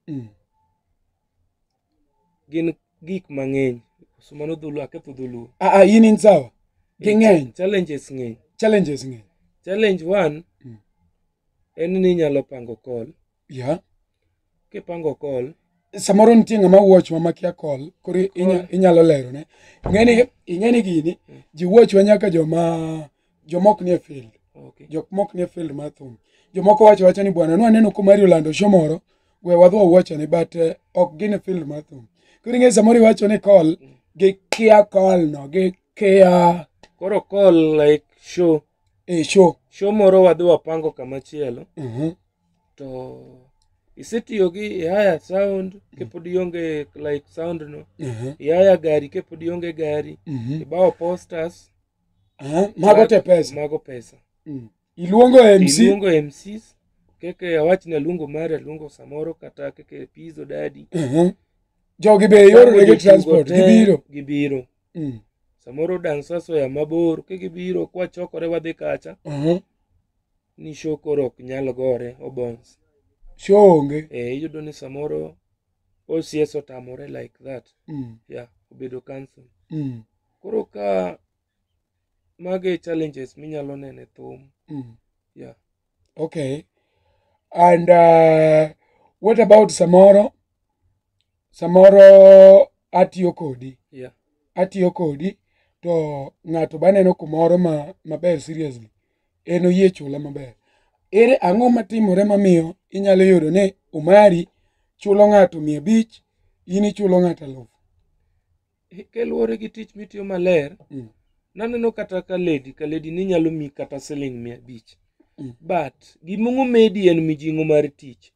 Speaker 4: Gin gik mang'eny. Mano dholuo aketho dholuo.
Speaker 3: In in sawa. Ging'eny.
Speaker 4: Challenges ng'eny.
Speaker 3: Challenges ng'eny.
Speaker 4: Challenge one en ni inyalo pango call.
Speaker 3: Yeah.
Speaker 4: Kipango call.
Speaker 3: Samoro nitie ng'ama wuochwa makia call, koro inyalo lero ne. Ing'eni gini, ji wuochwa nyaka joma ok nie field.
Speaker 4: Okay.
Speaker 3: Jok mok nie field mar thum. Jomoko wacho wacha ni bwana, nwaneno ko Omari olando show moro, we wadhi wawuochane but ok gin e field mar thum. Koro ing'e samoro iwacho ni call, gikia call no, gikia.
Speaker 4: Koro call like show.
Speaker 3: Show.
Speaker 4: Show moro wadhi wapango kama chielo. To isetiyo gi ihaya sound kepod ionge like sound no. Ihaya gari kepod ionge gari. Ibawo posters.
Speaker 3: Mago te pesa.
Speaker 4: Mago pesa.
Speaker 3: Iluongo MC.
Speaker 4: Iluongo MCs. Keke awach ni aluongo Mari, aluongo samoro kata keke Pizzo Daddy.
Speaker 3: Jogi be yoro gi transport gibiro.
Speaker 4: Gibiro. Samoro dancers oya mabor, kigibiro kwachokore wadhi kacha. Ni show koro ok nyal gore obons.
Speaker 3: Show onge.
Speaker 4: Iyudo ni samoro OCS otamore like that. Yeah, obedo cancel. Koro ka mage challenges minyalo neno e thum. Yeah.
Speaker 3: Okay. And what about samoro? Samoro atiyo kodi.
Speaker 4: Yeah.
Speaker 3: Atiyo kodi to ng'ato baneno kumoro maber seriously. En oyie chula maber. Ere ang'o matimore mamiyo inyalo yudo ni Omari chulo ng'ato 500, in ichulo ng'ato 1000.
Speaker 4: Kaluwore gi tich mitiyo maler, naneno kata ka lady ni nyalo mi kata siling 500. But gimong'o medi en mijing'o mar tich.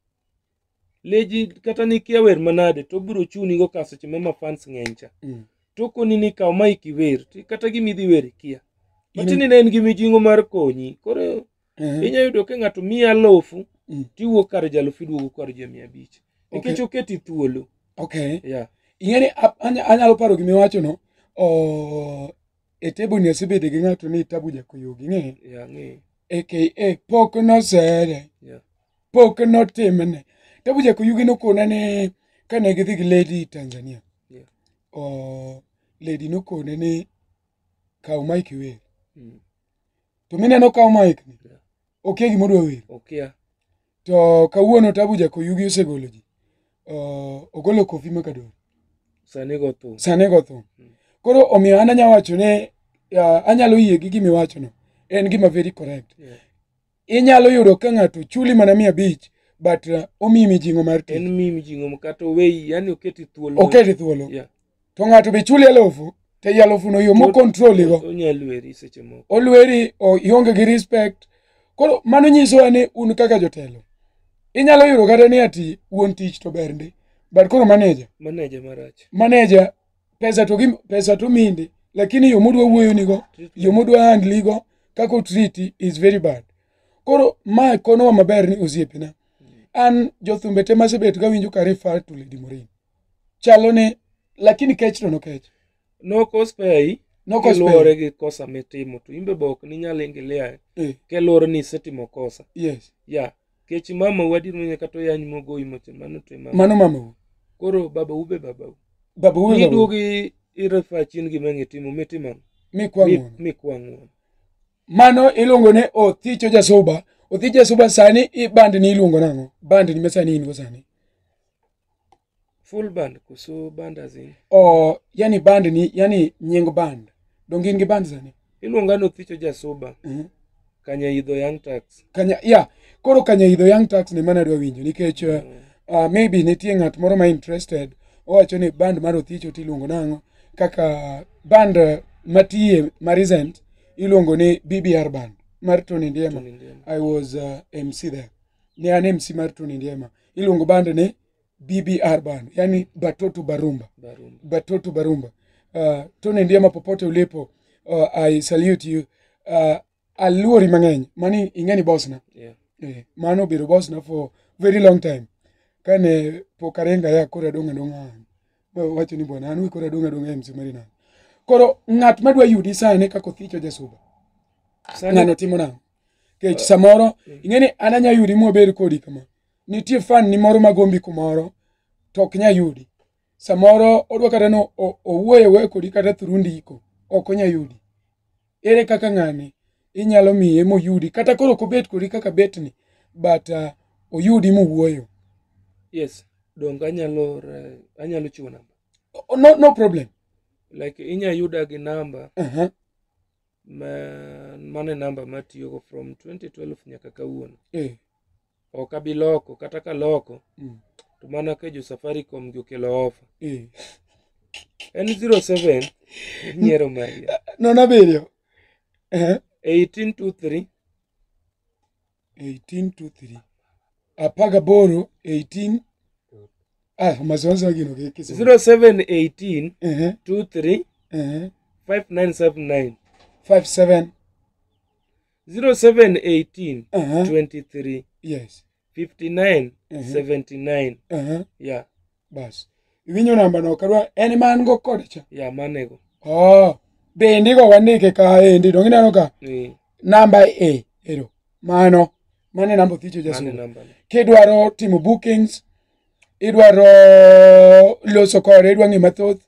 Speaker 4: Leji kata nikia wer manade to obiro chuni go ka seche ma fans ng'eny cha. To koni ni kaw mic iwer, kata gimidhi wer ikia. Matiende ni en gi mijing'o mar konyi. Koro inya yudo ka ng'ato miyi 1000, tiwuok kar jalufu iduogo kar ji 500. Nikech oketi thuolo.
Speaker 3: Okay.
Speaker 4: Yeah.
Speaker 3: Ing'eni anyalo paro gimiwacho no. E table ni asebede gi ng'ato ni Tabu Jakoyogi, ing'e?
Speaker 4: Yeah, ang'e.
Speaker 3: AKA pok nosere.
Speaker 4: Yeah.
Speaker 3: Pok notimne. Tabu Jakoyogi nokona ni kane gidhi gi lady Tanzania.
Speaker 4: Yeah.
Speaker 3: Lady nokone ni kaw mic iwer. To mineno kaw mic ni.
Speaker 4: Yeah.
Speaker 3: Okia gima odwa wer.
Speaker 4: Okia.
Speaker 3: To kawuono Tabu Jakoyugi osegolo ji. Ogolo Kofi Makadori.
Speaker 4: Sani go thum.
Speaker 3: Sani go thum. Koro omiyo an anya wacho ni anyalo yie gi gima iwachono. En gima very correct.
Speaker 4: Yeah.
Speaker 3: Inyalo yudo ka ng'ato chuli mana 500 but omiyi mijing'o mar tich.
Speaker 4: En miyi mijing'o kata oweyi, yani oketi thuolo.
Speaker 3: Oketi thuolo.
Speaker 4: Yeah.
Speaker 3: To ng'ato be chuli 1000, to ei 1000 no yo mo control go.
Speaker 4: Onyalo lweri seche moko.
Speaker 3: Olweri, ionge gi respect. Koro mano nyisowa ni un kaka jotelo. Inyalo yudo kata ni ati wuon tich to ber ndi. But koro manager.
Speaker 4: Manager marach.
Speaker 3: Manager pesa to gi pesa to mindi, lakini yo modwa wuoyo nigo, yo modwa handle go, kaka otriti is very bad. Koro ma konowa maber ni osiepena. An jothumbe te masebet kawinjo ka refer to Lady Maureen. Chalo ni lakini kech to nokech.
Speaker 4: Nokospei.
Speaker 3: Nokospei.
Speaker 4: Kaluwore gi kosa mitimo to imbe be ok ninyal ingilia. Kaluwore ni isetimo kosa.
Speaker 3: Yes.
Speaker 4: Yeah. Kech mama wadi mwenye kata oyany mogoyi moche mano to mama.
Speaker 3: Mano mamau.
Speaker 4: Koro baba ube babau.
Speaker 3: Baba ube babau.
Speaker 4: Iduogi irefa chien gima ng'itimo mitimo.
Speaker 3: Mikwa ng'uono.
Speaker 4: Mikwa ng'uono.
Speaker 3: Mano iluongo ni Othicho Jasuba. Othicho Jasuba sani i band ni iluongo nang'o? Band ni masani in go sani.
Speaker 4: Full band koso band as in?
Speaker 3: Yani band ni, yani nying band. Donge in gi band sani?
Speaker 4: Iluonga ni Othicho Jasuba. Kanya Idho Young Tax.
Speaker 3: Kanya, yeah. Koro Kanya Idho Young Tax ni mana adwa winjo nikech maybe nitie ng'at moro ma interested owacho ni band mar Othicho tiluongo nang'o? Kaka band matiye ma recent iluongo ni BBR band mar Tony Ndiema. I was MC there. Ne an MC mar Tony Ndiema. Iluongo band ni BBR band, yani Batoto Barumba. Batoto Barumba. Tony Ndiema popote ulipo, I salute you. Aluori mang'eny, mani ing'eni boss na.
Speaker 4: Yeah.
Speaker 3: Mano obedo boss na for very long time. Kane pok aringa ya koro adong' adong'a. Wacho ni bwana, an koro adong' adong'a MC mari nang'o. Koro ng'at madwa yudi sani kaka Othicho Jasuba. Ng'ano timo nang'o? Kech samoro, ing'eni an anya yudi mwabed kodi kama. Nitie fan ni moro magombi kumoro, to ok nya yudi. Samoro odwa kata no owuoyo awuoya kodi kata through ndiko, ok onya yudi. Ere kaka ng'ani inyalo miye moyudi, kata koro ok obet kodi kaka betni, but oyudi mowuoyo.
Speaker 4: Yes, donge anyalo chiwo namba.
Speaker 3: No, no problem.
Speaker 4: Like inya yuda gi namba. Mane namba matiyogo from 2012 nyaka kawuono. Ok abi loko, kata ka loko, to mana ka jo Safaricom gi okelo offer. En 07 nyiero Maria.
Speaker 3: Nono abiriyo.
Speaker 4: 1823.
Speaker 3: 1823. 18 18. Mazoezi gino gi Kisumu.
Speaker 4: 0718 23 5979.
Speaker 3: 57.
Speaker 4: 0718 23.
Speaker 3: Yes.
Speaker 4: 59 79. Yeah.
Speaker 3: Bas. Iwinjo namba no kadwa en man go kode cha.
Speaker 4: Yeah, manego.
Speaker 3: Bende go wandike ka endi donge ineno ka? Namba E ero. Mano. Mano e namba Othicho Jasuba. Kidwaro timo bookings, idwaro loso kode, idwa ng'e mathoth,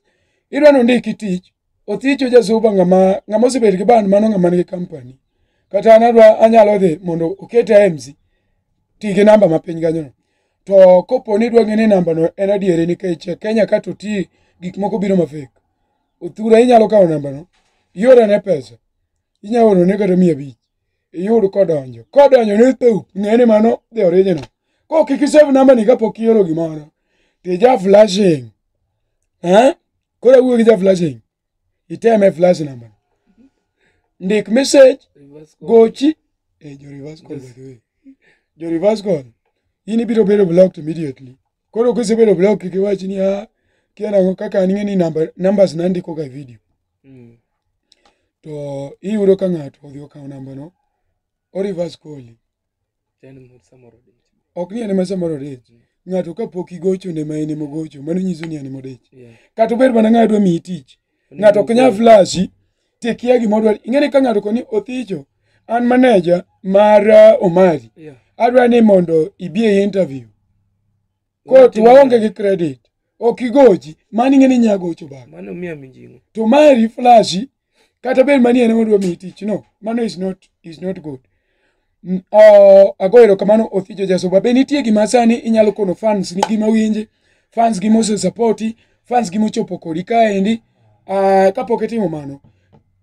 Speaker 3: idwa nondiki tich. Othicho Jasuba ng'ama osebet gi band mano ng'ama nigi company. Kata an adwa anyalo dhi mondo okete MC. Ti gi namba mapiny kanyo no. To kopo ni idwa ng'e ni namba no en adieri nikech Kenya ka to ti gik moko biro ma fake. Othura inyalo kawo namba no, iorone pesa. Inyalo orone kata 500. Iyud kodonjo. Kodonjo ni thup, ng'e ni mano the original. Ko kik isave namba ni kapok ioro gimoro. Tija flashing. Ha? Koro awuoyo gi ja flashing. Iteme flash number. Ndik message gochi. Eh, jo reverse call by the way. Jo reverse call. In ibiro bedo blocked immediately. Koro kisebedo blocked kik iwach ni ah kia nang'o kaka an ing'e ni number, numbers nandiko ga e video. To iyudo ka ng'ato odhi okawo namba no, o reverse call. Ok ni en ema samoro odich. Ng'ato kapok igocho ne ma en ema ogocho, mano nyiso ni en ema odich. Kata obed mana ng'ama dwa miyi tich. Ng'ato ok nyal flashi tikia gima odwaro. Ing'e ni ka ng'ato koni Othicho, an manager mar Omari. Adwa ni mondo ibi e interview. Ko to waonge gi credit. Ok igochi, mano ing'e ni inya gocho bang'.
Speaker 4: Mano miya mijing'o.
Speaker 3: To mari flashi kata bed mani en ema odwa miyi tich. No, mano is not good. Ago erokamano Othicho Jasuba. Be nitie gima sani inyalo kono fans ni gima winji, fans gi mose supporti, fans gi mochopo kodi kaendi. Kapok itimo mano,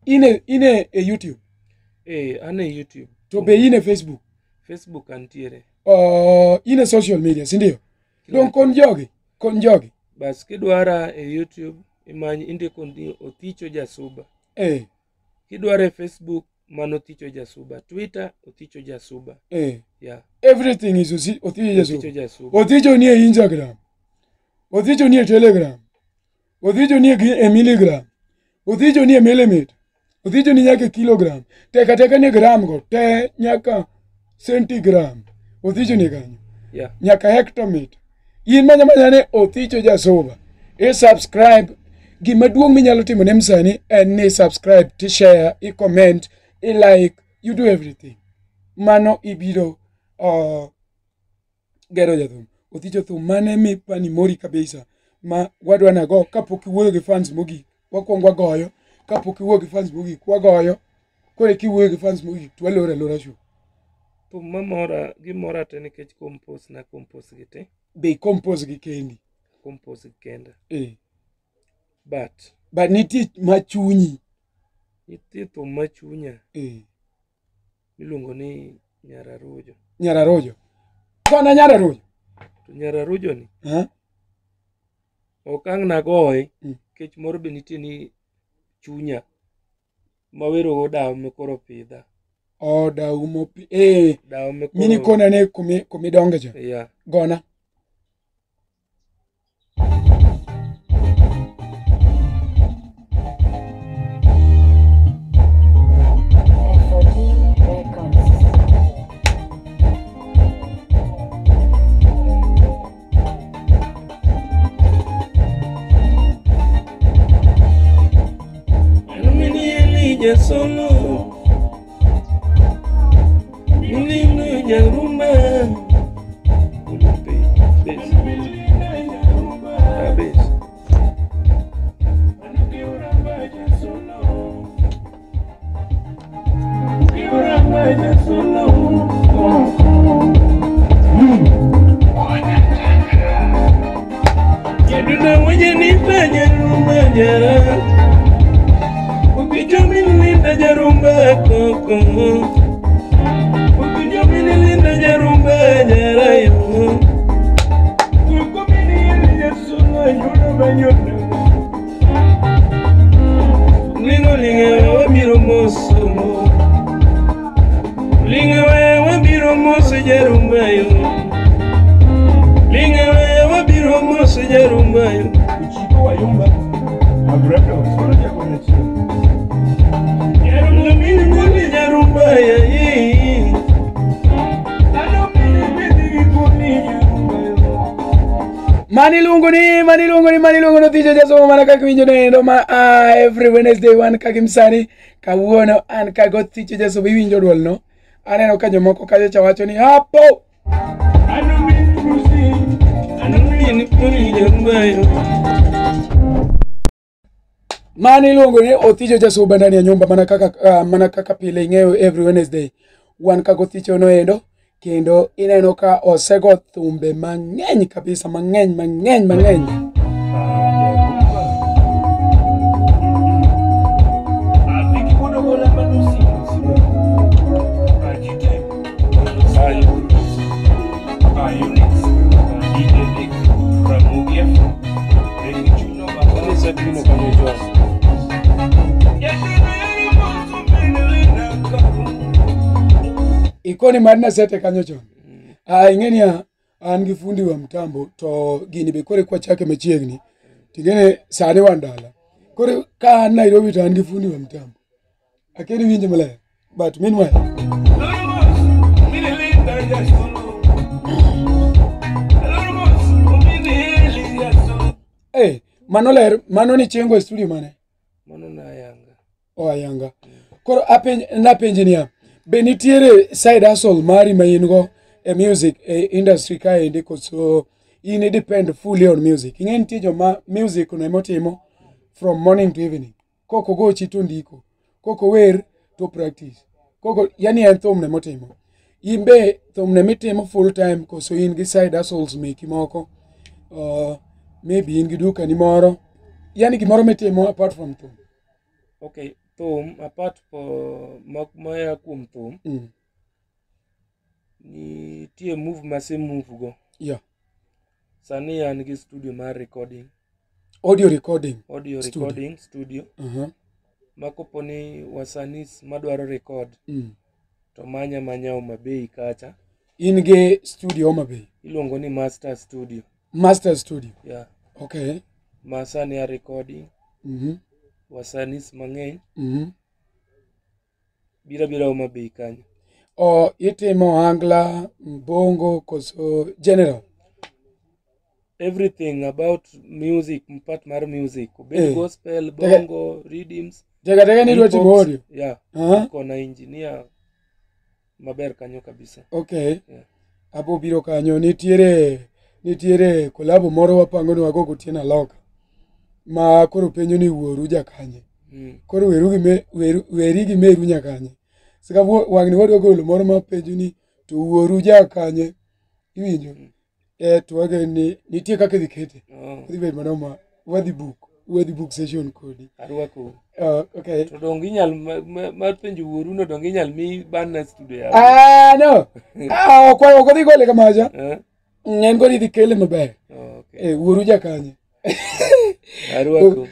Speaker 3: ine e YouTube?
Speaker 4: Eh, an e YouTube.
Speaker 3: To be in e Facebook?
Speaker 4: Facebook antiere.
Speaker 3: In e social media, si ndio? Dong kon jogi, kon jogi.
Speaker 4: Bas kidwara e YouTube, imany indiko ni Othicho Jasuba.
Speaker 3: Eh.
Speaker 4: Kidwara e Facebook, mano Othicho Jasuba. Twitter, Othicho Jasuba.
Speaker 3: Eh.
Speaker 4: Yeah.
Speaker 3: Everything is Othicho Jasuba.
Speaker 4: Othicho Jasuba.
Speaker 3: Othicho ni e Instagram. Othicho ni e Telegram. Othicho ni e milligram. Othicho ni e millimeter. Othicho ni nyaka e kilogram. Teka teka ni gram go te nyaka centigram. Othicho ni kanyo.
Speaker 4: Yeah.
Speaker 3: Nyaka hectometer. In manya manya ne Othicho Jasuba. I subscribe. Gima duong' minyalo timo ne msani en ni subscribe, ti share, i comment, i like, you do everything. Mano ibiro gero jathum. Othicho thum mane mipani mori kabisa ma wadwa nago kapok iwuoyo gi fans mogik. Wakwongo wagoyo kapok iwuoyo gi fans mogik wagoyo. Koro kiwuoyo gi fans mogik to waloro alora show.
Speaker 4: Thum mamora gimora te nikech compose na compose gi te.
Speaker 3: Be compose gi kendi.
Speaker 4: Compose gi kenda.
Speaker 3: Eh.
Speaker 4: But
Speaker 3: nitie machunyi.
Speaker 4: Nitie thum machunya.
Speaker 3: Eh.
Speaker 4: Miluongo ni Nyararujo.
Speaker 3: Nyararujo. Kona Nyararujo.
Speaker 4: To Nyararujo ni.
Speaker 3: Ha?
Speaker 4: Ok ang' nagoye. Nikech moro be nitie ni chunya. Mawero go dawo mikoro pidha.
Speaker 3: Oh, dawo mopi. Eh.
Speaker 4: Dawo mikoro.
Speaker 3: Mini kona ne kumidonge cha.
Speaker 4: Yeah.
Speaker 3: Gona.
Speaker 4: Solo Milino Yarumba Ulupe Bes Abes Yaduna wajanita Yarumba Jara Ukijomilinda jarumba koko Ukijomilinda jarumba jarayo Kukumini yesunga yuna banyona Lingo linga wabiro moso Linga wabiro moso jarumba yo Linga wabiro moso jarumba yo
Speaker 7: Uchiko wayumba Abraham solo jagonya chiro
Speaker 3: Mani luongo ni Othicho Jasuba mana kaka iwinjo nendo ma every Wednesday wan ka gi msani kawuono an ka go Othicho Jasuba iwinjo duol no aneno ka jomoko kacha cha wacho ni hapo Mani iluongo ni Othicho Jasuba ndani ya nyumba mana kaka pile ing'eyo every Wednesday wan ka Othicho noendo kendo ineno ka osego thumbe mang'eny kabisa mang'eny mang'eny mang'eny. Ikoni mar nasete kanyo chon. Ah, ing'e niya, an gi fundi wa mtambo to gini be koro kwachake machiegni. Ting'e sani wan dala. Koro ka an Nairobi to an gi fundi wa mtambo. Akeni winje maler. But meanwhile, mano ler, mano ni chengo e studio mane?
Speaker 4: Mano na Yanga.
Speaker 3: Oa Yanga. Koro napenji niya, be nitiere side hustle mari ma in go e music e industry kaendi koso in depend fully on music? Ing'e nitie joma music no emotimo from morning to evening. Kok ogochi to ndiko, kok ower to practice. Koko, yani en thum ne motimo. In be thum ne mitimo full time koso in gi side hustles meki moko? Maybe in gi duka ni moro. Yani gimoro mitimo apart from thum.
Speaker 4: Okay, thum apart for maya kuom thum. Nitie move mase move go.
Speaker 3: Yeah.
Speaker 4: Sani an gi studio mar recording.
Speaker 3: Audio recording.
Speaker 4: Audio
Speaker 3: studio.
Speaker 4: Recording studio. Ma kopo ni wasanis madwaro record to manya manya Homa Bay kacha.
Speaker 3: In gi studio Homa Bay.
Speaker 4: Iluongo ni Master Studio.
Speaker 3: Master Studio.
Speaker 4: Yeah.
Speaker 3: Okay.
Speaker 4: Ma sani a recording. Wasanis mang'eny biro abira Homa Bay kanyo.
Speaker 3: O itimo ohangla, bongo koso general?
Speaker 4: Everything about music, part mar music. Obed gospel, bongo, rhythms.
Speaker 3: Tega tega ni idwa timo
Speaker 4: hip-hops.
Speaker 3: audio.
Speaker 4: Yeah. Kona engineer maber kanyo kabisa.
Speaker 3: Okay.
Speaker 4: Yeah.
Speaker 3: Abo biro kanyo nitiere kolabo moro wapango ni wago gotieno aloka. Ma koro penjo ni wuoru jakanye. Koro weru gi weri gi meru nyakanye. Sika wang'ni wadwa golo moro ma penjo ni to wuoru jakanye. Iwinjo? To wagen ni nitie kaka idhi kete.
Speaker 4: Oh.
Speaker 3: Odhi bedo manoma wadhi book session kodi.
Speaker 4: Arwako.
Speaker 3: Okay.
Speaker 4: To donge inyal mar penjo wuoru no, donge inyal mi banna studio ya.
Speaker 3: Ah, no. Ah, ok odhi gole kamacha.
Speaker 4: Eh?
Speaker 3: En kod idhi kele maber.
Speaker 4: Oh, okay.
Speaker 3: Wuoru jakanye.
Speaker 4: Arwako.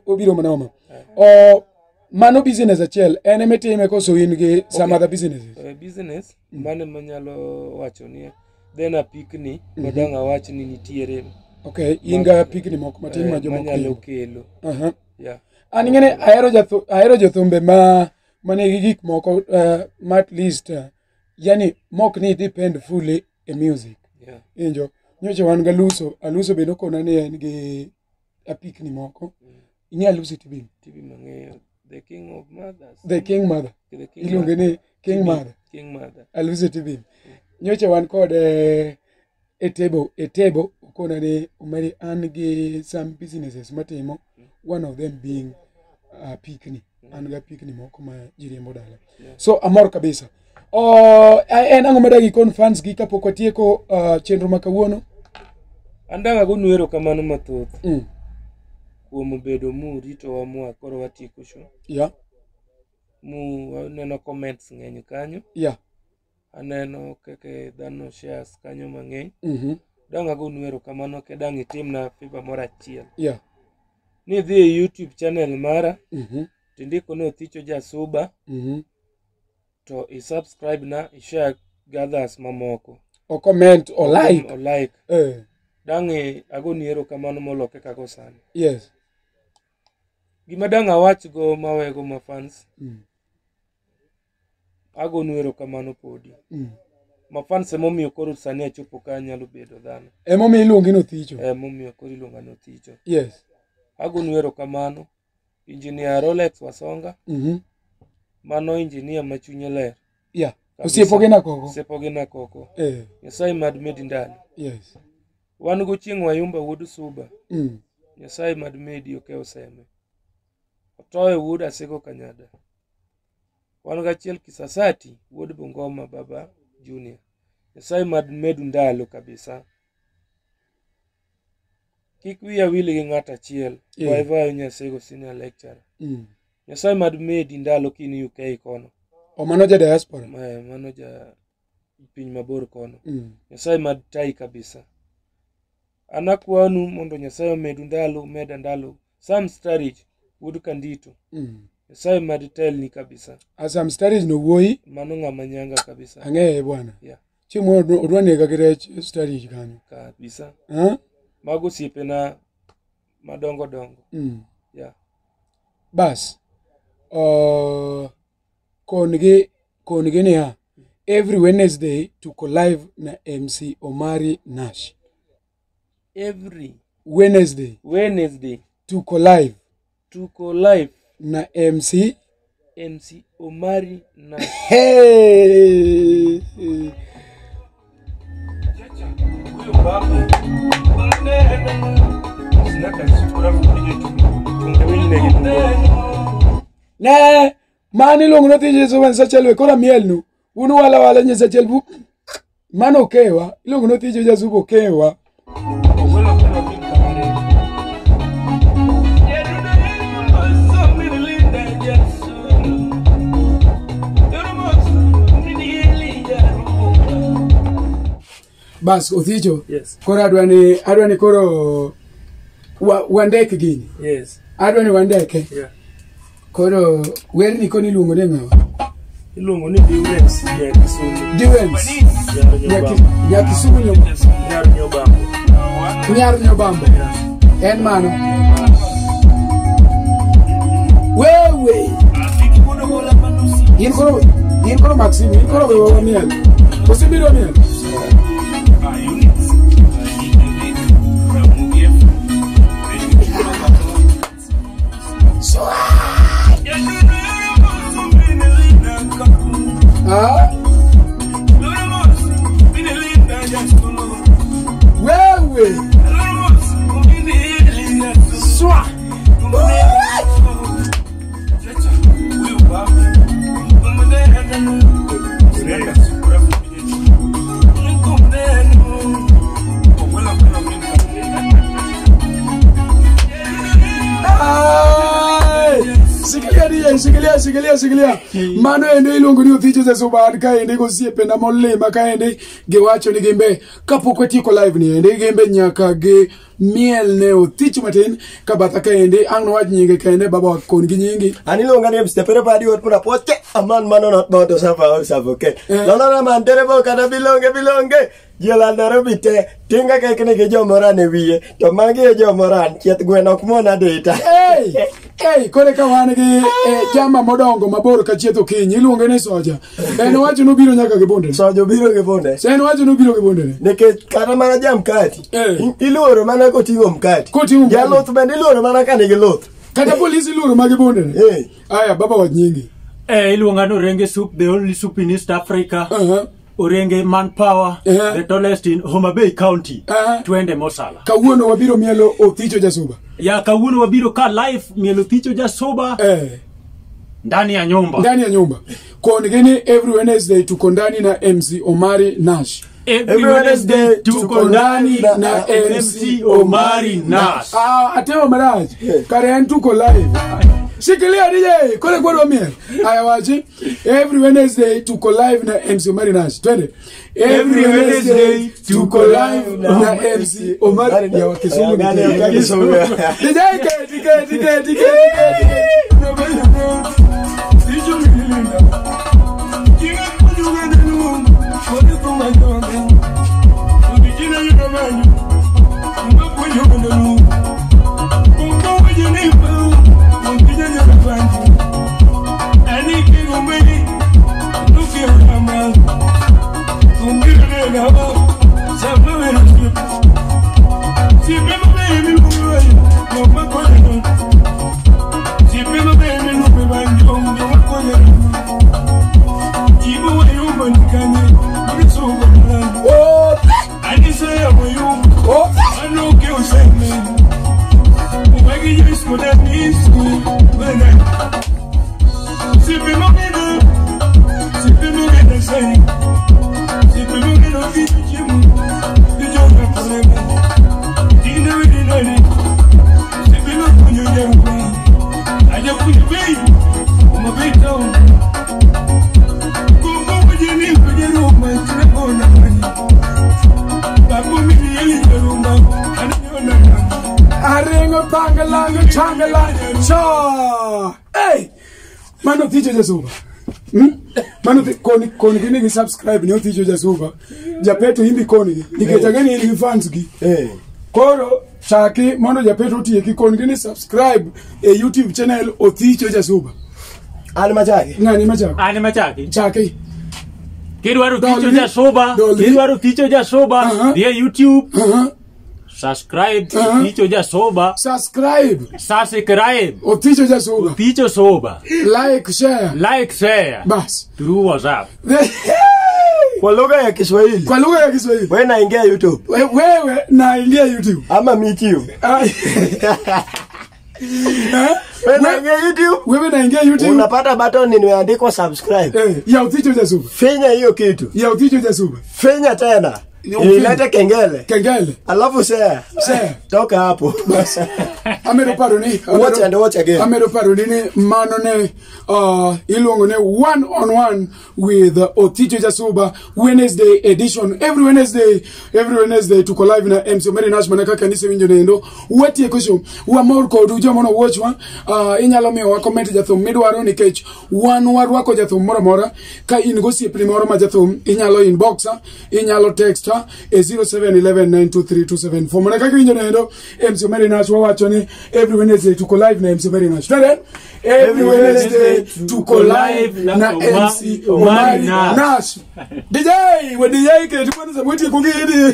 Speaker 3: Obiro manoma. O mano business achiel en emitime koso in gi some other businesses?
Speaker 4: Business mane manyalo wacho ni then apikni madang' awach ni nitiere.
Speaker 3: Okay, in ga apikni moko matin ma jomoko
Speaker 4: manyalo
Speaker 3: riembo.
Speaker 4: kelo. Yeah.
Speaker 3: An ing'eni ahero jothumbe ma manigi gik moko ma at least yani mok ni depend fully e music. Injo nyocha wan galuso aluso bende okona ni en gi apikni moko. Ing'e Aluso Tibim?
Speaker 4: Tibi mang'eyo. The king of mothers.
Speaker 3: The king mother.
Speaker 4: The king
Speaker 3: Iluonge ni
Speaker 4: mother.
Speaker 3: king
Speaker 4: Tibi,
Speaker 3: mother.
Speaker 4: King mother.
Speaker 3: Aluso Tibim. Nyocha wan kode e table okona ni Omari an gi some businesses matimo, one of them being apikni. An gi apikni moko ma ji riembo dala. So amor kabisa. En ang'o madagi ikon fans gi kapok watieko chenro ma kawuono?
Speaker 4: An dang' agonu erokamano mathoth kuom bedo muritowa mwa koro watieko show. Mu aneno comments ng'eny kanyo. Aneno kaka dhano shares kanyo mang'eny. Dang' agonu erokamano ke dang' itimna favor moro achiel. Ni idhi e YouTube channel mara tindiko ni Othicho Jasuba to i subscribe na, i share gi others mamoko.
Speaker 3: O comment o like.
Speaker 4: O like. Dang' agoni erokamano moloke kako sani. Gima dang' awach go mawego ma fans, agonu erokamano podi. Ma fans emomiyo koro sani achopo ka anyalo bedo dhano.
Speaker 3: Emomiyo iluongi ni Othicho.
Speaker 4: Emomiyo koro iluonga ni Othicho. Agonu erokamano. Engineer Rolex Wasonga, mano engineer ma chunye ler. Kabisa.
Speaker 3: Osiepo gi nakoko.
Speaker 4: Osiepo gi nakoko. Nyasaye mad medi ndalo. Wan go chieng' Wayumba wuod Suba. Nyasaye mad medi okew seme. Otoyo wuod Asego Kanyada. Wan gachiel Kisasati wuod Bungoma Baba Junior. Nyasaye mad medu ndalo kabisa. Kik wiya wil gi ng'ato achiel. Waivayo Nyasego senior lecturer. Nyasaye mad medi ndalo kin UK kono.
Speaker 3: O mano ja diaspora.
Speaker 4: Mano ja piny mabor kono. Nyasaye mad tai kabisa. An akwanu mondo Nyasaye omedu ndalo, meda ndalo. Sam Starich wuod Kandito. Nyasaye mad telni kabisa.
Speaker 3: Asa mstari no wuoyi.
Speaker 4: Mano ng'ama nyanga kabisa.
Speaker 3: Ang'eye bwana.
Speaker 4: Yeah.
Speaker 3: Chieng' moro odwa nega gi rech stari kanyo.
Speaker 4: Kabisa.
Speaker 3: Eh?
Speaker 4: Mago osiepena madongo dongo. Yeah.
Speaker 3: Bas. Kon-gi niya, every Wednesday tuko live na MC Omari Nash.
Speaker 4: Every
Speaker 3: Wednesday
Speaker 4: tuko live.
Speaker 3: Tuko live na MC
Speaker 4: Omari Nash.
Speaker 3: Hey! Ne mani luongo notije Jasuba Nyasache koro mielnu un wala wala Nyasache bu mano okewa iluongo notije Jasuba okewa. Bas Othicho.
Speaker 4: Yes.
Speaker 3: Koro adwani koro wandek gini.
Speaker 4: Yes.
Speaker 3: Adwani wandeke.
Speaker 4: Yeah.
Speaker 3: Koro werni koni iluongo ni ng'awa?
Speaker 4: Iluongo ni Diwens ya Kisumu.
Speaker 3: Diwens. Ya Kisumu
Speaker 4: Nyar Nyobambo.
Speaker 3: Nyar Nyobambo. En mano. Wewe. In koro Maximo, in koro wewe miel. Osibiro miel. Ah? Wewe. Swa. Shikilia. Mano ende iluongo ni Othicho Jasuba kaendi gosiepena molima kaendi giwacho ni gimbe kapok watieko live ni endi gimbe nyaka gi miel ne Othicho matin kabatha kaendi ang' nowach nyinge kaendi baba kon gi nyingi.
Speaker 8: An iluonga ni MC Pero Padi Ot Mura Poche aman mano not bound to suffer or suffocate. Lolo man terebo kata bilonge Jola Nairobi te tinga kekni gi jomoran e wiye to magi e jomoran chieth gweno ok mon adita.
Speaker 3: Hey, hey, kore ka wan gi jama modongo mabor ka chieth okinyi iluonge ni Soja. En owacho nobiro nyaka gi bunde.
Speaker 8: Soja obiro gi bunde.
Speaker 3: En owacho nobiro gi bunde.
Speaker 8: Nikech kata mana ja mkati iluoro mana koting'o mkati.
Speaker 3: Koting'o mkati.
Speaker 8: Jaluth bende iluoro mana ka nigi luth.
Speaker 3: Kata polisi iluoro ma gi bunde. Aya baba wach nyingi.
Speaker 9: Iluonga ni Orenge Soup, the only soup in East Africa. Orenge Manpower, the tallest in Homa Bay County. Twende Mosala.
Speaker 3: Kawuono wabiro mielo Othicho Jasuba.
Speaker 9: Ya kawuono wabiro ka live mielo Othicho Jasuba. Ndani ya nyumba.
Speaker 3: Ndani ya nyumba. Kon gini every Wednesday tuko ndani na MC Omari Nash.
Speaker 9: Every Wednesday tuko ndani na MC Omari Nash.
Speaker 3: Ah, ateo maraj. Karen tuko live. Shikilia DJ, kole kwa miel. Aya wachi. Every Wednesday tuko live na MC Omari Nash. Twende. Every Wednesday tuko live na MC Omari ya Kisumu. DJ ke DJ. Hey! Mano Othicho Jasuba. Mano koni koni gini gi subscribe ne Othicho Jasuba. Japeto imbi koni nikech ang'e ni in gi fans gi. Koro chaki mondo Japeto otieki koni gini subscribe e YouTube channel Othicho Jasuba.
Speaker 8: An machaki.
Speaker 3: Ng'ani machako?
Speaker 9: An machaki.
Speaker 3: Chaki.
Speaker 9: Kidwaro Othicho Jasuba, kidwaro Othicho Jasuba, dhi e YouTube. Subscribe Othicho Jasuba.
Speaker 3: Subscribe.
Speaker 9: Subscribe.
Speaker 3: Othicho Jasuba.
Speaker 9: Othicho Soba.
Speaker 3: Like, share.
Speaker 9: Like, share.
Speaker 3: Bas.
Speaker 9: Through WhatsApp.
Speaker 8: Kwa lugha ya Kiswahili.
Speaker 3: Kwa lugha ya Kiswahili.
Speaker 8: Wewe naingia YouTube.
Speaker 3: Wewe naingia YouTube.
Speaker 8: Ama YouTube. Wewe naingia YouTube.
Speaker 3: Wewe naingia YouTube.
Speaker 8: Unapata button imeandikwa subscribe.
Speaker 3: Ya Othicho Jasuba.
Speaker 8: Finya hiyo kitu.
Speaker 3: Ya Othicho Jasuba.
Speaker 8: Finya tena. Ilete kengele.
Speaker 3: Kengele.
Speaker 8: Alafu share.
Speaker 3: Share.
Speaker 8: Toka hapo.
Speaker 3: Bas. Amedo paro ni.
Speaker 8: Watch and watch again.
Speaker 3: Amedo paro ni mano ne iluongo ne one on one with Othicho Jasuba Wednesday edition. Every Wednesday tuko live na MC Omari Nash mana kaka nisewinjo nendo. Watieko show. Wamor kodu joma no watchwa. Inyalo miyowa comment jathum midwaro nikech wan warwako jathum moro amora. Ka in gosiepni moro ma jathum inyalo inboxa, inyalo texta e 0711923274. Mana kaka winjo nendo MC Omari Nash wawacho ni every Wednesday tuko live na MC Omari Nash. Twende. Every Wednesday tuko live na MC Omari Nash. DJ, we DJ ke tukwana samweti kugidi.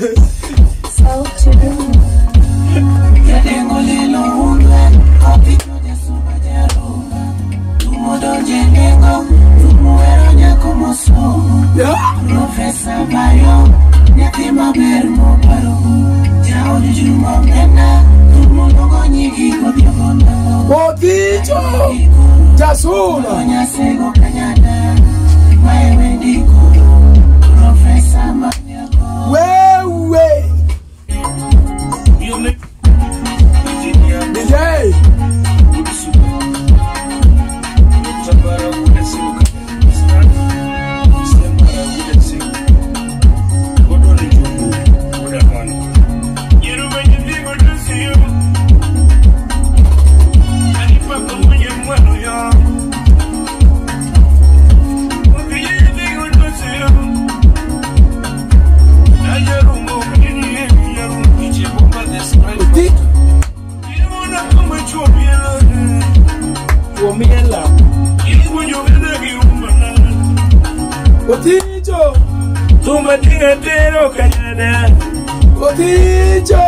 Speaker 5: Professor Bayo, nyathi maber moparo, jaod Juma Mena, tumonogo nyigi godhiambo.
Speaker 3: Othicho Jasuba.
Speaker 5: Nyasego Kanyada, wewe ndiko Professor Manyako.
Speaker 3: Wewe DJ. Othicho
Speaker 4: Tumatinga Kanyada.
Speaker 3: Othicho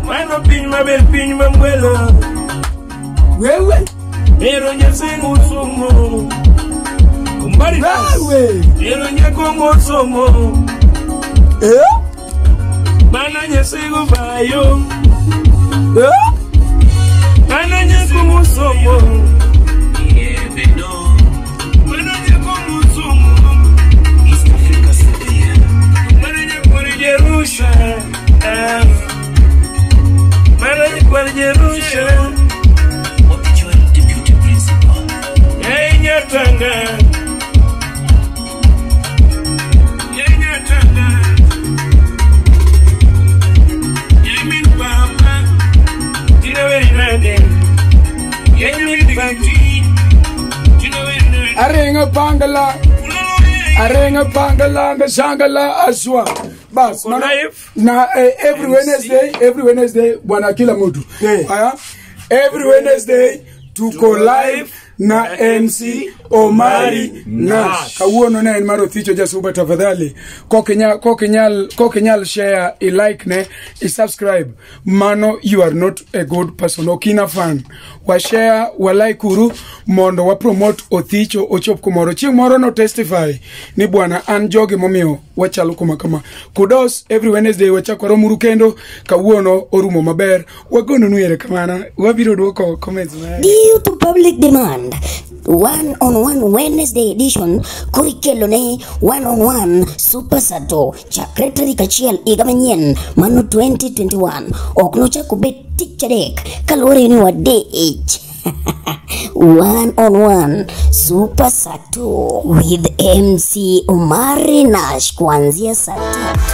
Speaker 4: Mano piny maber piny mamwelo.
Speaker 3: Wewe
Speaker 4: Ero nyasengo somo. Umbari
Speaker 3: wewe
Speaker 4: Ero nyakongo somo. Mana nyasengo bayo. Mana nyakongo somo. Mana nyakongo somo. Jerusha, Mana nyakwar Jerusha. Yai nyatanga, yai nyatanga, yai min papa, tina weri nade, yai min papa, tina weri nade.
Speaker 3: Arenga pangala, arenga pangala, ngashangala aswa. Bas, na every Wednesday bwana kila mtu. Haya, every Wednesday tuko live na MC Omari Nash. Kawuono ne en mar Othicho Jasuba, tafadhali. Kokinyal share, i like ne, i subscribe. Mano, you are not a good person. Okina fan. Wa share, wa like uru, mondo wa promote Othicho ochop kumoro. Chieng' moro no testify ni bwana an jogi momiyo wachalo kuma kama. Kudos every Wednesday wachako romuru kendo kawuono orumo maber. Wagononu erokamano. Wabiro duoko comments ma.
Speaker 1: Due to public demand, one on one Wednesday edition korikelo ne one on one Super Sato chakre tarik achiel higa manyien mano 2021 ok nochako bet tich adek kaluwore ni wadich. One on one Super Sato with MC Omari Nash kuanzia saa 3.